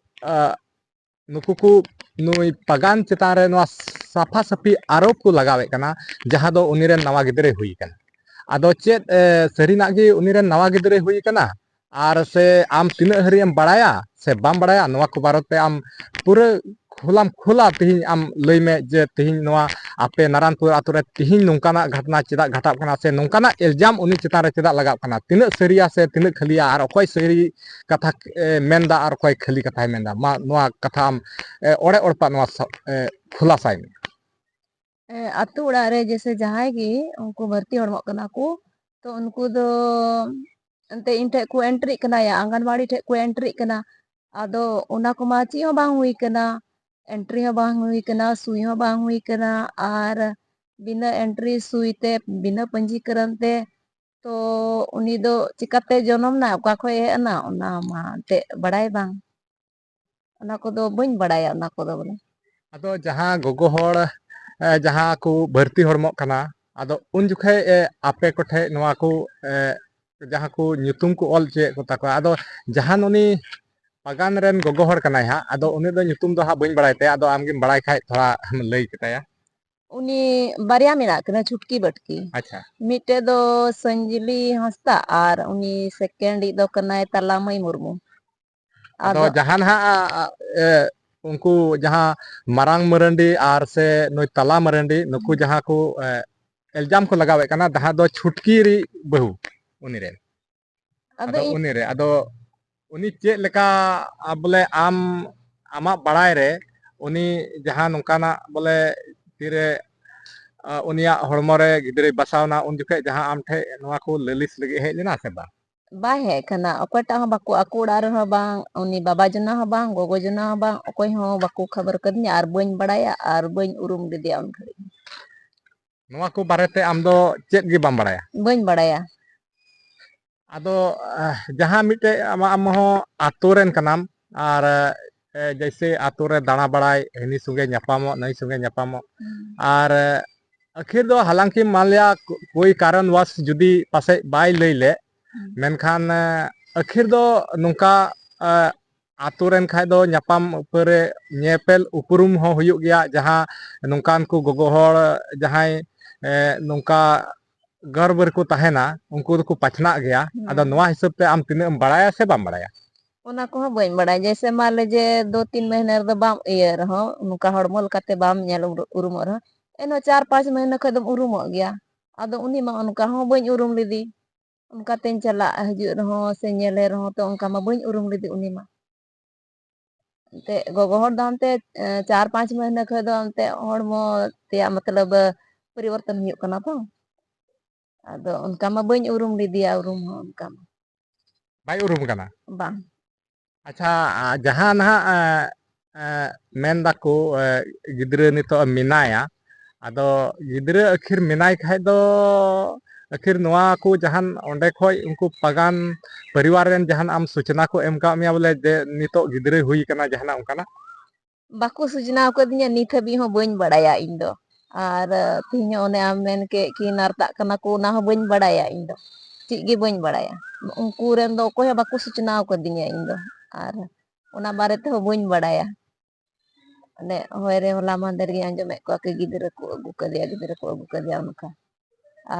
ᱟ, ᱱᱩᱠᱩ ᱠᱚ ᱱᱩᱭ ᱯᱟᱜᱟᱱ ᱪᱮᱛᱟᱱ ᱨᱮ ᱱᱚᱣᱟ ᱥᱟᱯᱷᱟ ᱥᱟᱹᱯᱷᱤ ᱟᱨᱳᱯ ᱠᱚ ᱞᱟᱜᱟᱣᱮᱫ ᱠᱟᱱᱟ, ᱡᱟᱦᱟᱸ ᱫᱚ ᱩᱱᱤ ᱨᱮᱱ ᱱᱟᱣᱟ ᱜᱤᱫᱽᱨᱟᱹᱭ ᱦᱩᱭ ᱠᱟᱱᱟ᱾ ᱟᱫᱚ ᱪᱮᱫ, ᱮ, ᱥᱟᱹᱨᱤᱱᱟᱜ ᱜᱮ ᱩᱱᱤ ᱨᱮᱱ ᱱᱟᱣᱟ ᱜᱤᱫᱽᱨᱟᱹᱭ ᱦᱩᱭ ᱠᱟᱱᱟ? ᱟᱨ ᱥᱮ ᱟᱢ ᱛᱤᱱᱟᱹᱜ ᱦᱟᱹᱨᱤᱡ ᱮᱢ ᱵᱟᱲᱟᱭᱟ ᱥᱮ ᱵᱟᱢ ᱵᱟᱲᱟᱭᱟ, ᱱᱚᱣᱟ ᱠᱚ ᱵᱟᱨᱚᱛ ᱛᱮ ᱟᱢ ᱯᱩᱨᱟᱹ ᱠᱷᱩᱞᱟᱢ ᱠᱷᱩᱞᱟ ᱛᱮᱦᱮᱧ ᱟᱢ ᱞᱟᱹᱭ ᱢᱮ ᱡᱮ ᱛᱮᱦᱮᱧ ᱱᱚᱣᱟ ᱟᱯᱮ ᱱᱟᱨᱟᱱᱯᱩᱨ ᱟᱛᱳ ᱨᱮ ᱛᱮᱦᱮᱧ ᱱᱚᱝᱠᱟᱱᱟᱜ ᱜᱷᱚᱴᱚᱱᱟ ᱪᱮᱫᱟᱜ ᱜᱷᱟᱴᱟᱜ ᱠᱟᱱᱟ ᱥᱮ ᱱᱚᱝᱠᱟᱱᱟᱜ ᱤᱞᱡᱟᱢ ᱩᱱᱤ ᱪᱮᱛᱟᱱ ᱨᱮ ᱪᱮᱫᱟᱜ ᱞᱟᱜᱟᱜ ᱠᱟᱱᱟ, ᱛᱤᱱᱟᱹᱜ ᱥᱟᱹᱨᱤᱭᱟ ᱥᱮ ᱛᱤᱱᱟᱹᱜ ᱠᱷᱟᱹᱞᱤᱭᱟ, ᱟᱨ ᱚᱠᱚᱭ ᱥᱟᱹᱨᱤ ᱠᱟᱛᱷᱟ, ᱮ, ᱢᱮᱱᱫᱟ ᱟᱨ ᱚᱠᱚᱭ ᱠᱷᱟᱹᱞᱤ ᱠᱟᱛᱷᱟᱭ ᱢᱮᱱᱫᱟ? ᱢᱟ ᱱᱚᱣᱟ ᱠᱟᱛᱷᱟ ᱟᱢ, ᱮ, ᱚᱲᱮ ᱚᱲᱯᱟ ᱱᱚᱣᱟ ᱥᱟ-, ᱮ, ᱠᱷᱩᱞᱟᱥᱟᱭ ᱢᱮ᱾ ᱮ, ᱟᱛᱳ ᱚᱲᱟᱜ ᱨᱮ ᱡᱮᱭᱥᱮ ᱡᱟᱦᱟᱸᱭ ᱜᱮ ᱩᱱᱠᱩ ᱵᱷᱚᱨᱛᱤ ᱦᱚᱲᱢᱚᱜ ᱠᱟᱱᱟ ᱠᱚ, ᱛᱚ ᱩᱱᱠᱩ ᱫᱚ ᱮᱱᱛᱮ ᱤᱧ ᱴᱷᱮᱡ ᱠᱚ ᱮᱱᱴᱨᱤᱜ ᱠᱟᱱᱟ ᱭᱟ, ᱟᱝᱜᱟᱱᱣᱟᱲᱤ ᱴᱷᱮᱡ ᱠᱚ ᱮᱱᱴᱨᱤᱜ ᱠᱟᱱᱟ᱾ ᱟᱫᱚ ᱚᱱᱟ ᱠᱚᱢᱟ ᱪᱮᱫ ᱦᱚᱸ ᱵᱟᱝ ᱦᱩᱭ ᱠᱟᱱᱟ, ᱮᱱᱴᱨᱤ ᱦᱚᱸ ᱵᱟᱝ ᱦᱩᱭ ᱠᱟᱱᱟ, ᱥᱩᱭ ᱦᱚᱸ ᱵᱟᱝ ᱦᱩᱭ ᱠᱟᱱᱟ, ᱟᱨ ᱵᱤᱱᱟᱹ ᱮᱱᱴᱨᱤ ᱥᱩᱭ ᱛᱮ, ᱵᱤᱱᱟᱹ ᱯᱚᱧᱡᱤᱠᱚᱨᱚᱱ ᱛᱮ, ᱛᱚ ᱩᱱᱤ ᱫᱚ ᱪᱤᱠᱟᱛᱮ ᱡᱚᱱᱚᱢ ᱱᱟᱭ, ᱚᱠᱟ ᱠᱷᱚᱡ ᱦᱮᱡ ᱮᱱᱟ, ᱚᱱᱟ ᱢᱟ ᱮᱱᱛᱮᱫ ᱵᱟᱲᱟᱭ ᱵᱟᱝ᱾ ᱚᱱᱟ ᱠᱚᱫᱚ ᱵᱟᱹᱧ ᱵᱟᱲᱟᱭᱟ, ᱚᱱᱟ ᱠᱚᱫᱚ ᱵᱚᱞᱮ᱾ ᱟᱫᱚ ᱡᱟᱦᱟᱸ ᱜᱚᱜᱚ ᱦᱚᱲ, ᱮ, ᱡᱟᱦᱟᱸ ᱠᱚ ᱵᱷᱟᱹᱨᱛᱤ ᱦᱚᱲᱢᱚᱜ ᱠᱟᱱᱟ, ᱟᱫᱚ ᱩᱱ ᱡᱚᱠᱷᱮᱡ, ᱮ, ᱟᱯᱮ ᱠᱚᱴᱷᱮᱡ ᱱᱚᱣᱟ ᱠᱚ, ᱮ, ᱡᱟᱦᱟᱸ ᱠᱚ ᱧᱩᱛᱩᱢ ᱠᱚ ᱚᱞ ᱦᱚᱪᱚᱭᱮᱫ ᱠᱚ ᱛᱟᱠᱚᱣᱟ, ᱟᱫᱚ ᱡᱟᱦᱟᱱ ᱩᱱᱤ ᱯᱟᱜᱟᱱ ᱨᱮᱱ ᱜᱚᱜᱚ ᱦᱚᱲ ᱠᱟᱱᱟᱭ ᱦᱟᱸᱜ, ᱟᱫᱚ ᱩᱱᱤ ᱫᱚ ᱧᱩᱛᱩᱢ ᱫᱚ ᱦᱟᱸᱜ ᱵᱟᱹᱧ ᱵᱟᱲᱟᱭ ᱛᱟᱭᱟ, ᱟᱫᱚ ᱟᱢᱜᱮᱢ ᱵᱟᱲᱟᱭ ᱠᱷᱟᱡ ᱛᱷᱚᱲᱟ ᱞᱟᱹᱭ ᱠᱮᱛᱟᱭᱟ᱾ ᱩᱱᱤ ᱵᱟᱨᱭᱟ ᱢᱮᱱᱟᱜ ᱠᱤᱱᱟ, ᱪᱷᱩᱴᱠᱤ ᱵᱟᱹᱴᱠᱤ᱾ ᱟᱪᱪᱷᱟ᱾ ᱢᱤᱫᱴᱮᱡ ᱫᱚ ᱥᱚᱧᱡᱤᱞᱤ ᱦᱟᱸᱥᱫᱟ ᱟᱨ ᱩᱱᱤ ᱥᱮᱠᱮᱱᱰ ᱤᱡ ᱫᱚ ᱠᱟᱱᱟᱭ ᱛᱟᱞᱟᱢᱟᱹᱭ ᱢᱩᱨᱢᱩ᱾ ᱟᱫᱚ ᱟᱫᱚ ᱡᱟᱦᱟᱸ ᱱᱟᱦᱟᱜ, ᱟ, ᱟ, ᱮ, ᱩᱱᱠᱩ ᱡᱟᱦᱟᱸ ᱢᱟᱨᱟᱝ ᱢᱟᱨᱟᱱᱰᱤ ᱟᱨ ᱥᱮ ᱱᱩᱭ ᱛᱟᱞᱟ ᱢᱟᱨᱟᱱᱰᱤ, ᱱᱩᱠᱩ ᱦᱩᱸ᱾ ᱡᱟᱦᱟᱸ ᱠᱚ, ᱮ, ᱮᱞᱡᱟᱢ ᱠᱚ ᱞᱟᱜᱟᱣᱮᱫ ᱠᱟᱱᱟ, ᱡᱟᱦᱟᱸ ᱫᱚ ᱪᱷᱩᱴᱠᱤ ᱨᱤᱡ ᱵᱟᱹᱦᱩ ᱩᱱᱤ ᱨᱮᱱ᱾ ᱟᱫᱚ ᱟᱫᱚ ᱤᱧ ᱩᱱᱤ ᱨᱮ, ᱟᱫᱚ ᱩᱱᱤ ᱪᱮᱫ ᱞᱮᱠᱟ, ᱟ, ᱵᱚᱞᱮ ᱟᱢ, ᱟᱢᱟᱜ ᱵᱟᱲᱟᱭ ᱨᱮ ᱩᱱᱤ ᱡᱟᱦᱟᱸ ᱱᱚᱝᱠᱟᱱᱟᱜ ᱵᱚᱞᱮ ᱛᱤᱨᱮ, ᱟ, ᱩᱱᱤᱭᱟᱜ ᱦᱚᱲᱢᱚ ᱨᱮ ᱜᱤᱫᱽᱨᱟᱹᱭ ᱵᱟᱥᱟᱣᱱᱟ, ᱩᱱ ᱡᱚᱠᱷᱮᱡ ᱡᱟᱦᱟᱸ ᱟᱢ ᱴᱷᱮᱡ ᱱᱚᱣᱟ ᱠᱚ ᱞᱟᱹᱞᱤᱥ ᱞᱟᱹᱜᱤᱫ ᱦᱮᱡ ᱞᱮᱱᱟ ᱥᱮ ᱵᱟᱝ? ᱵᱟᱭ ᱦᱮᱡ ᱟᱠᱟᱱᱟ᱾ ᱚᱠᱚᱭᱴᱟᱜ ᱦᱚᱸ ᱵᱟᱠᱚ, ᱟᱠᱚ ᱚᱲᱟᱜ ᱨᱮᱦᱚᱸ ᱵᱟᱝ, ᱩᱱᱤ ᱵᱟᱵᱟ ᱡᱚᱱᱟ ᱦᱚᱸ ᱵᱟᱝ, ᱜᱚᱜᱚ ᱡᱚᱱᱟ ᱦᱚᱸ ᱵᱟᱝ, ᱚᱠᱚᱭ ᱦᱚᱸ ᱵᱟᱠᱚ ᱠᱷᱚᱵᱚᱨ ᱠᱟᱫᱤᱧᱟ ᱟᱨ ᱵᱟᱹᱧ ᱵᱟᱲᱟᱭᱟ ᱟᱨ ᱵᱟᱹᱧ ᱩᱨᱩᱢ ᱞᱮᱫᱮᱭᱟ ᱩᱱ ᱜᱷᱟᱹᱲᱤᱡ᱾ ᱱᱚᱣᱟ ᱠᱚ ᱵᱟᱨᱮᱛᱮ ᱟᱢ ᱫᱚ ᱪᱮᱫ ᱜᱮ ᱵᱟᱢ ᱵᱟᱲᱟᱭᱟ? ᱵᱟᱹᱧ ᱵᱟᱲᱟᱭᱟ᱾ ᱟᱫᱚ, ᱟᱦ, ᱡᱟᱦᱟᱸ ᱢᱤᱫᱴᱮᱡ ᱟᱢ, ᱟᱢ ᱦᱚᱸ ᱟᱛᱳ ᱨᱮᱱ ᱠᱟᱱᱟᱢ, ᱟᱨ, ᱮ, ᱡᱮᱭᱥᱮ ᱟᱛᱳ ᱨᱮ ᱫᱟᱬᱟ ᱵᱟᱲᱟᱭ, ᱦᱟᱹᱱᱤ ᱥᱚᱸᱜᱮ ᱧᱟᱯᱟᱢᱚᱜ, ᱱᱟᱹᱭ ᱥᱚᱸᱜᱮ ᱧᱟᱯᱟᱢᱚᱜ, ᱦᱩᱸ᱾ ᱟᱨ, ᱮ, ᱟᱹᱠᱷᱤᱨ ᱫᱚ ᱦᱟᱞᱟᱝᱠᱤ ᱢᱟᱱ ᱞᱤᱭᱟ ᱠᱚ-, ᱠᱳᱭ ᱠᱟᱨᱚᱱ ᱵᱟᱥ ᱡᱩᱫᱤ ᱯᱟᱥᱮᱡ ᱵᱟᱭ ᱞᱟᱹᱭ ᱞᱮᱫ, ᱦᱩᱸ᱾ ᱢᱮᱱᱠᱷᱟᱱ, ᱮ, ᱟᱹᱠᱷᱤᱨ ᱫᱚ ᱱᱚᱝᱠᱟ, ᱮ, ᱟᱛᱳ ᱨᱮᱱ ᱠᱷᱟᱡ ᱫᱚ ᱧᱟᱯᱟᱢ ᱩᱯᱟᱹᱨᱮ ᱧᱮᱯᱮᱞ ᱩᱯᱨᱩᱢ ᱦᱚᱸ ᱦᱩᱭᱩᱜ ᱜᱮᱭᱟ, ᱡᱟᱦᱟᱸ ᱱᱚᱝᱠᱟᱱ ᱠᱚ ᱜᱚᱜᱚ ᱦᱚᱲ ᱡᱟᱦᱟᱸᱭ, ᱮ, ᱱᱚᱝᱠᱟ ᱜᱚᱨᱵᱷ ᱨᱮᱠᱚ ᱛᱟᱦᱮᱱᱟ, ᱩᱱᱠᱩ ᱫᱚᱠᱚ ᱯᱟᱪᱷᱱᱟᱜ ᱜᱮᱭᱟ᱾ ᱦᱩᱸ᱾ ᱟᱫᱚ ᱱᱚᱣᱟ ᱦᱤᱥᱟᱹᱵ ᱛᱮ ᱟᱢ ᱛᱤᱱᱟᱹᱜ ᱮᱢ ᱵᱟᱲᱟᱭᱟ ᱥᱮ ᱵᱟᱢ ᱵᱟᱲᱟᱭᱟ? ᱚᱱᱟ ᱠᱚᱦᱚᱸ ᱵᱟᱹᱧ ᱵᱟᱲᱟᱭᱟ᱾ ᱡᱮᱭᱥᱮ ᱢᱟᱱ ᱞᱮᱡᱮ ᱫᱩ ᱛᱤᱱ ᱢᱟᱹᱦᱱᱟᱹ ᱨᱮᱫᱚ ᱵᱟᱢ ᱤᱭᱟᱹ ᱨᱮᱦᱚᱸ, ᱱᱚᱝᱠᱟ ᱦᱚᱲᱢᱚ ᱞᱮᱠᱟᱛᱮ ᱵᱟᱢ ᱧᱮᱞ ᱩᱨᱩ-, ᱩᱨᱩᱢᱚᱜ ᱨᱮᱦᱚᱸ, ᱮᱱᱦᱚᱸ ᱪᱟᱨ ᱯᱟᱸᱪ ᱢᱟᱹᱦᱱᱟᱹ ᱠᱷᱚᱡ ᱫᱚᱢ ᱩᱨᱩᱢᱚᱜ ᱜᱮᱭᱟ᱾ ᱟᱫᱚ ᱩᱱᱤ ᱢᱟ ᱚᱱᱠᱟ ᱦᱚᱸ ᱵᱟᱹᱧ ᱩᱨᱩᱢ ᱞᱮᱫᱮ᱾ ᱚᱱᱠᱟᱛᱮᱧ ᱪᱟᱞᱟᱜ ᱦᱤᱡᱩᱜ ᱨᱮᱦᱚᱸ ᱥᱮ ᱧᱮᱞᱮ ᱨᱮᱦᱚᱸ ᱛᱚ ᱚᱱᱠᱟ ᱢᱟ ᱵᱟᱹᱧ ᱩᱨᱩᱢ ᱞᱮᱫᱮ ᱩᱱᱤ ᱢᱟ᱾ ᱮᱱᱛᱮᱫ ᱜᱚᱜᱚ ᱦᱚᱲ ᱫᱚ ᱦᱟᱱᱛᱮ, ᱮ, ᱪᱟᱨ ᱯᱟᱸᱪ ᱢᱟᱹᱦᱱᱟᱹ ᱠᱷᱚᱡ ᱫᱚ ᱮᱱᱛᱮᱫ ᱦᱚᱲᱢᱚ ᱛᱮᱭᱟᱜ ᱢᱚᱛᱞᱚᱵ ᱯᱚᱨᱤᱵᱚᱨᱛᱚᱱ ᱦᱩᱭᱩᱜ ᱠᱟᱱᱟ ᱛᱚ᱾ ᱟᱫᱚ ᱚᱱᱠᱟ ᱢᱟ ᱵᱟᱹᱧ ᱩᱨᱩᱢ ᱞᱮᱫᱮᱭᱟ, ᱩᱨᱩᱢ ᱦᱚᱸ ᱚᱱᱠᱟ ᱢᱟ᱾ ᱵᱟᱭ ᱩᱨᱩᱢ ᱠᱟᱱᱟ? ᱵᱟᱝ᱾ ᱟᱪᱪᱷᱟ, ᱟ, ᱡᱟᱦᱟᱸ ᱱᱟᱦᱟᱜ, ᱮ, ᱮ, ᱢᱮᱱ ᱫᱟᱠᱚ, ᱮ, ᱜᱤᱫᱽᱨᱟᱹ ᱱᱤᱛᱚᱜ ᱢᱮᱱᱟᱭᱟ, ᱟᱫᱚ ᱜᱤᱫᱽᱨᱟᱹ ᱟᱹᱠᱷᱤᱨ ᱢᱮᱱᱟᱭ ᱠᱷᱟᱡ ᱫᱚ, ᱟᱹᱠᱷᱤᱨ ᱱᱚᱣᱟ ᱠᱚ ᱡᱟᱦᱟᱱ ᱚᱸᱰᱮ ᱠᱷᱚᱡ ᱩᱱᱠᱩ ᱯᱟᱜᱟᱱ ᱯᱚᱨᱤᱵᱟᱨ ᱨᱮᱱ ᱡᱟᱦᱟᱱ ᱟᱢ ᱥᱩᱪᱱᱟ ᱠᱚ ᱮᱢ ᱠᱟᱜ ᱢᱮᱭᱟ ᱵᱚᱞᱮ ᱡᱮ ᱱᱤᱛᱚᱜ ᱜᱤᱫᱽᱨᱟᱹᱭ ᱦᱩᱭ ᱠᱟᱱᱟ ᱡᱟᱦᱟᱱᱟᱜ ᱚᱱᱠᱟᱱᱟᱜ? ᱵᱟᱠᱚ ᱥᱩᱪᱱᱟᱣ ᱠᱟᱫᱤᱧᱟ, ᱱᱤᱛ ᱦᱟᱹᱵᱤᱡ ᱦᱚᱸ ᱵᱟᱹᱧ ᱵᱟᱲᱟᱭᱟ ᱤᱧ ᱫᱚ᱾ ᱟᱨ ᱛᱤᱦᱤᱧ ᱦᱚᱸ ᱚᱱᱮ ᱟᱢ ᱢᱮᱱ ᱠᱮᱫ ᱠᱤ ᱱᱟᱨᱛᱟᱜ ᱠᱟᱱᱟ ᱠᱚ, ᱚᱱᱟ ᱦᱚᱸ ᱵᱟᱹᱧ ᱵᱟᱲᱟᱭᱟ ᱤᱧ ᱫᱚ, ᱪᱮᱫ ᱜᱮ ᱵᱟᱹᱧ ᱵᱟᱲᱟᱭᱟ᱾ ᱩᱱᱠᱩ ᱨᱮᱱ ᱫᱚ ᱚᱠᱚᱭ ᱦᱚᱸ ᱵᱟᱠᱚ ᱥᱩᱪᱱᱟᱣ ᱠᱟᱫᱤᱧᱟ ᱤᱧ ᱫᱚ, ᱟᱨ ᱚᱱᱟ ᱵᱟᱨᱮ ᱛᱮᱦᱚᱸ ᱵᱟᱹᱧ ᱵᱟᱲᱟᱭᱟ᱾ ᱚᱱᱮ ᱦᱚᱭ ᱨᱮ ᱦᱚᱞᱟ ᱢᱟᱦᱫᱮᱨ ᱜᱮ ᱟᱸᱡᱚᱢᱮᱫ ᱠᱚᱣᱟ ᱠᱤ ᱜᱤᱫᱽᱨᱟᱹ ᱠᱚ ᱟᱹᱜᱩ ᱠᱟᱫᱮᱭᱟ, ᱜᱤᱫᱽᱨᱟᱹ ᱠᱚ ᱟᱹᱜᱩ ᱠᱟᱫᱮᱭᱟ ᱚᱱᱠᱟ᱾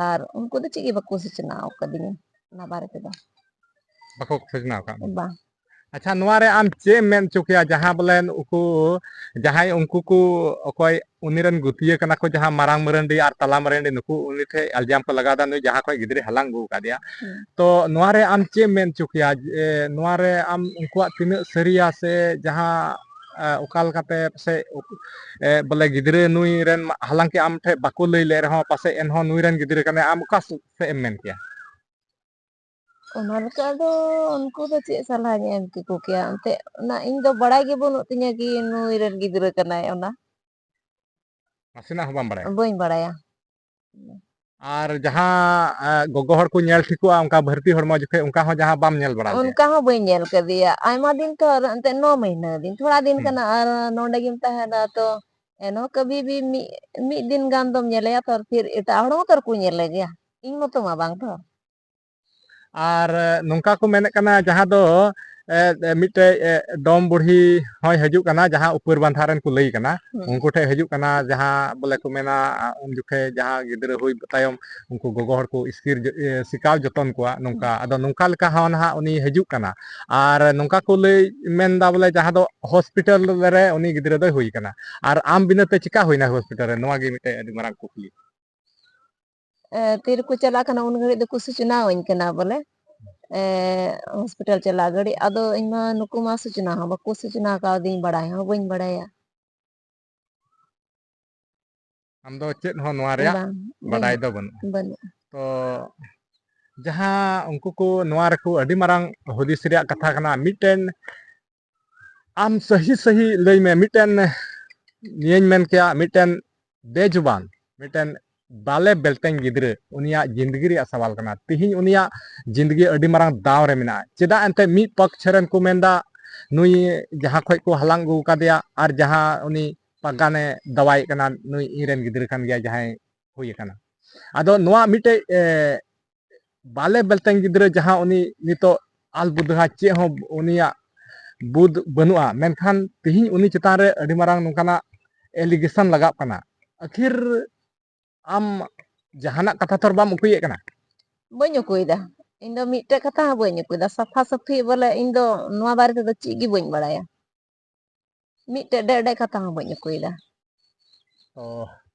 ᱟᱨ ᱩᱱᱠᱩ ᱫᱚ ᱪᱮᱫ ᱜᱮ ᱵᱟᱠᱚ ᱥᱩᱪᱱᱟᱣ ᱠᱟᱫᱤᱧᱟ ᱚᱱᱟ ᱵᱟᱨᱮ ᱛᱮᱫᱚ᱾ ᱵᱟᱠᱚ ᱥᱩᱪᱱᱟᱣ ᱟᱠᱟᱫ ᱢᱮᱭᱟ? ᱵᱟᱝ᱾ ᱟᱪᱪᱷᱟ, ᱱᱚᱣᱟ ᱨᱮ ᱟᱢ ᱪᱮᱫ ᱮᱢ ᱢᱮᱱ ᱦᱚᱪᱚ ᱠᱮᱭᱟ, ᱡᱟᱦᱟᱸ ᱵᱚᱞᱮ ᱩᱱᱠᱩ ᱡᱟᱦᱟᱸᱭ ᱩᱱᱠᱩ ᱠᱚ ᱚᱠᱚᱭ ᱩᱱᱤ ᱨᱮᱱ ᱜᱩᱛᱤᱭᱟᱹ ᱠᱟᱱᱟ ᱠᱚ, ᱡᱟᱦᱟᱸ ᱢᱟᱨᱟᱝ ᱢᱟᱨᱟᱹᱱᱰᱤ ᱟᱨ ᱛᱟᱞᱟ ᱢᱟᱨᱟᱹᱱᱰᱤ, ᱱᱩᱠᱩ ᱩᱱᱤ ᱴᱷᱮᱱ ᱟᱞᱡᱟᱢ ᱠᱚ ᱞᱟᱜᱟᱣ ᱮᱫᱟ, ᱱᱩᱭ ᱡᱟᱦᱟᱸ ᱠᱷᱚᱱ ᱜᱤᱫᱽᱨᱟᱹ ᱦᱟᱞᱟᱝ ᱟᱹᱜᱩ ᱟᱠᱟᱫᱮᱭᱟ᱾ ᱦᱩᱸ᱾ ᱛᱚ ᱱᱚᱣᱟ ᱨᱮ ᱟᱢ ᱪᱮᱫ ᱮᱢ ᱢᱮᱱ ᱦᱚᱪᱚ ᱠᱮᱭᱟ ᱡᱮ ᱱᱚᱣᱟ ᱨᱮ ᱟᱢ ᱩᱱᱠᱩᱣᱟᱜ ᱛᱤᱱᱟᱹᱜ ᱥᱟᱹᱨᱤᱭᱟ ᱥᱮ ᱡᱟᱦᱟᱸ ᱮ, ᱚᱠᱟ ᱞᱮᱠᱟᱛᱮ ᱯᱟᱥᱮᱡ ᱩᱠ- ᱮ, ᱵᱚᱞᱮ ᱜᱤᱫᱽᱨᱟᱹ ᱱᱩᱭ ᱨᱮᱱ ᱢᱟ- ᱦᱟᱞᱟᱝᱠᱮ ᱟᱢ ᱴᱷᱮᱱ ᱵᱟᱠᱚ ᱞᱟᱹᱭ ᱞᱮᱫ ᱨᱮᱦᱚᱸ ᱯᱟᱥᱮᱡ ᱮᱱᱦᱚᱸ ᱱᱩᱭ ᱨᱮᱱ ᱜᱤᱫᱽᱨᱟᱹ ᱠᱟᱱᱟᱭ, ᱟᱢ ᱚᱠᱟ ᱥᱮᱫ ᱮᱢ ᱢᱮᱱ ᱠᱮᱭᱟ? ᱚᱱᱟ ᱞᱮᱠᱟ ᱫᱚ ᱩᱱᱠᱩ ᱫᱚ ᱪᱮᱫ ᱥᱟᱞᱦᱟᱧ ᱮᱢ ᱠᱮᱠᱚ ᱠᱮᱭᱟ? ᱮᱱᱛᱮᱫ ᱚᱱᱟ ᱤᱧ ᱫᱚ ᱵᱟᱲᱟᱭ ᱜᱮ ᱵᱟᱹᱱᱩᱜ ᱛᱤᱧᱟᱹ ᱠᱤ ᱱᱩᱭ ᱨᱮᱱ ᱜᱤᱫᱽᱨᱟᱹ ᱠᱟᱱᱟᱭ, ᱚᱱᱟ ᱱᱟᱥᱮᱱᱟᱜ ᱦᱚᱸ ᱵᱟᱢ ᱵᱟᱲᱟᱭᱟ? ᱵᱟᱹᱧ ᱵᱟᱲᱟᱭᱟ᱾ ᱟᱨ ᱡᱟᱦᱟᱸ ᱮ, ᱜᱚᱜᱚ ᱦᱚᱲ ᱠᱚ ᱧᱮᱞ ᱴᱷᱤᱠᱚᱜᱼᱟ ᱚᱱᱠᱟ ᱵᱷᱟᱹᱨᱛᱤ ᱦᱚᱲᱢᱚ ᱡᱚᱠᱷᱮᱡ, ᱚᱱᱠᱟ ᱦᱚᱸ ᱡᱟᱦᱟᱸ ᱵᱟᱢ ᱧᱮᱞ ᱵᱟᱲᱟ ᱞᱮᱫᱟ? ᱚᱱᱠᱟ ᱦᱚᱸ ᱵᱟᱹᱧ ᱧᱮᱞ ᱠᱟᱫᱮᱭᱟ, ᱟᱭᱢᱟ ᱫᱤᱱ ᱛᱚ, ᱮᱱᱛᱮᱫ ᱱᱚ ᱢᱟᱹᱦᱱᱟᱹ ᱫᱤᱱ, ᱛᱷᱚᱲᱟ ᱫᱤᱱ ᱦᱩᱸ᱾ ᱠᱟᱱᱟ, ᱟᱨ ᱱᱚᱰᱮ ᱜᱮᱢ ᱛᱟᱦᱮᱱᱟ ᱛᱚ, ᱮᱱᱦᱚᱸ ᱠᱟᱵᱷᱤ ᱵᱷᱤ ᱢᱤᱫ, ᱢᱤᱫ ᱫᱤᱱ ᱜᱟᱱ ᱫᱚᱢ ᱧᱮᱞᱮᱭᱟ ᱛᱚ, ᱯᱷᱤᱨ ᱮᱴᱟᱜ ᱦᱚᱲ ᱦᱚᱸ ᱛᱚ ᱠᱚ ᱧᱮᱞᱮ ᱜᱮᱭᱟ, ᱤᱧ ᱢᱚᱛᱚ ᱢᱟ ᱵᱟᱝ ᱛᱚ᱾ ᱟᱨ ᱮ, ᱱᱚᱝᱠᱟ ᱠᱚ ᱢᱮᱱᱮᱫ ᱠᱟᱱᱟ ᱡᱟᱦᱟᱸ ᱫᱚ ᱮ, ᱮ, ᱢᱤᱫᱴᱮᱡ ᱮ, ᱰᱚᱢ ᱵᱩᱲᱦᱤ ᱦᱚᱸᱭ ᱦᱤᱡᱩᱜ ᱠᱟᱱᱟ, ᱡᱟᱦᱟᱸ ᱩᱯᱟᱹᱨ ᱵᱟᱸᱫᱷᱟ ᱨᱮᱱ ᱠᱚ ᱞᱟᱹᱭ ᱠᱟᱱᱟ, ᱦᱩᱸ᱾ ᱩᱱᱠᱩ ᱴᱷᱮᱱ ᱦᱤᱡᱩᱜ ᱠᱟᱱᱟ, ᱡᱟᱦᱟᱸ ᱵᱚᱞᱮ ᱠᱚ ᱢᱮᱱᱟ ᱟ, ᱩᱱ ᱡᱚᱠᱷᱮᱡ ᱡᱟᱦᱟᱸ ᱜᱤᱫᱽᱨᱟᱹ ᱦᱩᱭ ᱛᱟᱭᱚᱢ ᱩᱱᱠᱩ ᱜᱚᱜᱚ ᱦᱚᱲ ᱠᱚ ᱤᱥᱠᱤᱨ ᱡᱚ- ᱮ, ᱥᱤᱠᱟᱣ ᱡᱚᱛᱚᱱ ᱠᱚᱣᱟ ᱱᱚᱝᱠᱟ᱾ ᱟᱫᱚ ᱱᱚᱝᱠᱟ ᱞᱮᱠᱟ ᱦᱚᱸ ᱱᱟᱦᱟᱜ ᱩᱱᱤ ᱦᱤᱡᱩᱜ ᱠᱟᱱᱟ᱾ ᱟᱨ ᱱᱚᱝᱠᱟ ᱠᱚ ᱞᱟᱹᱭ ᱢᱮᱱᱫᱟ ᱵᱚᱞᱮ ᱡᱟᱦᱟᱸ ᱫᱚ ᱦᱚᱥᱯᱤᱴᱟᱞ ᱨᱮ ᱩᱱᱤ ᱜᱤᱫᱽᱨᱟᱹ ᱫᱚᱭ ᱦᱩᱭ ᱠᱟᱱᱟ᱾ ᱟᱨ ᱟᱢ ᱵᱤᱱᱟᱹ ᱛᱮ ᱪᱤᱠᱟ ᱦᱩᱭᱱᱟ ᱦᱚᱥᱯᱤᱴᱟᱞ ᱨᱮ? ᱱᱚᱣᱟ ᱜᱮ ᱢᱤᱫᱴᱮᱡ ᱟᱹᱰᱤ ᱢᱟᱨᱟᱝ ᱠᱩᱠᱞᱤ᱾ ᱮ, ᱛᱤᱨᱮᱠᱚ ᱪᱟᱞᱟᱜ ᱠᱟᱱᱟ ᱩᱱ ᱜᱷᱟᱹᱲᱤᱡ ᱫᱚᱠᱚ ᱥᱩᱪᱚᱱᱟᱣᱟᱹᱧ ᱠᱟᱱᱟ ᱵᱚᱞᱮ, ᱮ, ᱦᱚᱥᱯᱤᱴᱟᱞ ᱪᱟᱞᱟᱜ ᱜᱷᱟᱹᱲᱤᱡ᱾ ᱟᱫᱚ ᱤᱧ ᱢᱟ ᱱᱩᱠᱩ ᱢᱟ ᱥᱩᱪᱚᱱᱟ ᱦᱚᱸ ᱵᱟᱠᱚ ᱥᱩᱪᱚᱱᱟ ᱠᱟᱣᱫᱤᱧ, ᱵᱟᱲᱟᱭ ᱦᱚᱸ ᱵᱟᱹᱧ ᱵᱟᱲᱟᱭᱟ᱾ ᱟᱢ ᱫᱚ ᱪᱮᱫ ᱦᱚᱸ ᱱᱚᱣᱟ ᱨᱮᱭᱟᱜ ᱵᱟᱝ, ᱵᱟᱰᱟᱭ ᱵᱟᱹᱱᱩᱜ, ᱫᱚ ᱵᱟᱹᱱᱩᱜᱼᱟ᱾ ᱵᱟᱹᱱᱩᱜᱼᱟ᱾ ᱛᱚ ᱡᱟᱦᱟᱸ ᱩᱱᱠᱩ ᱠᱚ ᱱᱚᱣᱟ ᱨᱮᱠᱚ ᱟᱹᱰᱤ ᱢᱟᱨᱟᱝ ᱦᱩᱫᱤᱥ ᱨᱮᱭᱟᱜ ᱠᱟᱛᱷᱟ ᱠᱟᱱᱟ, ᱢᱤᱫᱴᱮᱱ ᱟᱢ ᱥᱟᱹᱦᱤ ᱥᱟᱹᱦᱤ ᱞᱟᱹᱭ ᱢᱮ, ᱢᱤᱫᱴᱮᱱ ᱱᱤᱭᱟᱹᱧ ᱢᱮᱱ ᱠᱮᱭᱟ, ᱢᱤᱫᱴᱮᱱ ᱵᱮᱡᱩᱵᱟᱱ, ᱢᱤᱫᱴᱮᱱ ᱵᱟᱞᱮ ᱵᱮᱞᱴᱮᱧ ᱜᱤᱫᱽᱨᱟᱹ, ᱩᱱᱤᱭᱟᱜ ᱡᱤᱱᱫᱜᱤ ᱨᱮᱭᱟᱜ ᱥᱟᱣᱟᱞ ᱠᱟᱱᱟ᱾ ᱛᱤᱦᱤᱧ ᱩᱱᱤᱭᱟᱜ ᱡᱤᱱᱫᱜᱤ ᱟᱹᱰᱤ ᱢᱟᱨᱟᱝ ᱫᱟᱣ ᱨᱮ ᱢᱮᱱᱟᱜᱼᱟ᱾ ᱪᱮᱫᱟᱜ ᱮᱱᱛᱮ ᱢᱤᱫ ᱯᱚᱠᱷ ᱨᱮᱱ ᱠᱚ ᱢᱮᱱᱫᱟ, ᱱᱩᱭ ᱡᱟᱦᱟᱸ ᱠᱷᱚᱡ ᱠᱚ ᱦᱟᱞᱟᱝ ᱟᱹᱜᱩ ᱟᱠᱟᱫᱮᱭᱟ ᱟᱨ ᱡᱟᱦᱟᱸ ᱩᱱᱤ ᱯᱟᱜᱟᱱᱮ ᱫᱟᱣᱟᱭᱮᱫ ᱠᱟᱱᱟ, ᱱᱩᱭ ᱤᱧᱨᱮᱱ ᱜᱤᱫᱽᱨᱟᱹ ᱠᱟᱱ ᱜᱮᱭᱟ ᱡᱟᱦᱟᱸᱭ ᱦᱩᱭ ᱟᱠᱟᱱᱟ᱾ ᱟᱫᱚ ᱱᱚᱣᱟ ᱢᱤᱫᱴᱮᱡ, ᱮ, ᱵᱟᱞᱮ ᱵᱮᱞᱛᱮᱧ ᱜᱤᱫᱽᱨᱟᱹ ᱡᱟᱦᱟᱸ ᱩᱱᱤ ᱱᱤᱛᱚᱜ ᱟᱞ ᱵᱩᱫᱷᱟ ᱪᱮᱫ ᱦᱚᱸ ᱩᱱᱤᱭᱟᱜ ᱵᱩᱫ ᱵᱟᱹᱱᱩᱜᱼᱟ, ᱢᱮᱱᱠᱷᱟᱱ ᱛᱤᱦᱤᱧ ᱩᱱᱤ ᱪᱮᱛᱟᱱ ᱨᱮ ᱟᱹᱰᱤ ᱢᱟᱨᱟᱝ ᱱᱚᱝᱠᱟᱱᱟᱜ allegation ᱞᱟᱜᱟᱜ ᱠᱟᱱᱟ᱾ ᱟᱹᱠᱷᱤᱨ ᱟᱢ ᱡᱟᱦᱟᱱᱟᱜ ᱠᱟᱛᱷᱟ ᱛᱚᱨ ᱵᱟᱢ ᱩᱠᱩᱭᱮᱫ ᱠᱟᱱᱟ? ᱵᱟᱹᱧ ᱩᱠᱩᱭᱮᱫᱟ᱾ ᱤᱧ ᱫᱚ ᱢᱤᱫᱴᱮᱡ ᱠᱟᱛᱷᱟ ᱦᱚᱸ ᱵᱟᱹᱧ ᱩᱠᱩᱭᱮᱫᱟ᱾ ᱥᱟᱯᱷᱟ ᱥᱟᱹᱯᱷᱤ ᱵᱚᱞᱮ ᱤᱧ ᱫᱚ ᱱᱚᱣᱟ ᱵᱟᱨᱮ ᱛᱮᱫᱚ ᱪᱮᱫ ᱜᱮ ᱵᱟᱹᱧ ᱵᱟᱲᱟᱭᱟ᱾ ᱢᱤᱫᱴᱮᱡ ᱰᱮᱡ ᱰᱮᱡ ᱠᱟᱛᱷᱟ ᱦᱚᱸ ᱵᱟᱹᱧ ᱩᱠᱩᱭᱮᱫᱟ᱾ ᱛᱚ,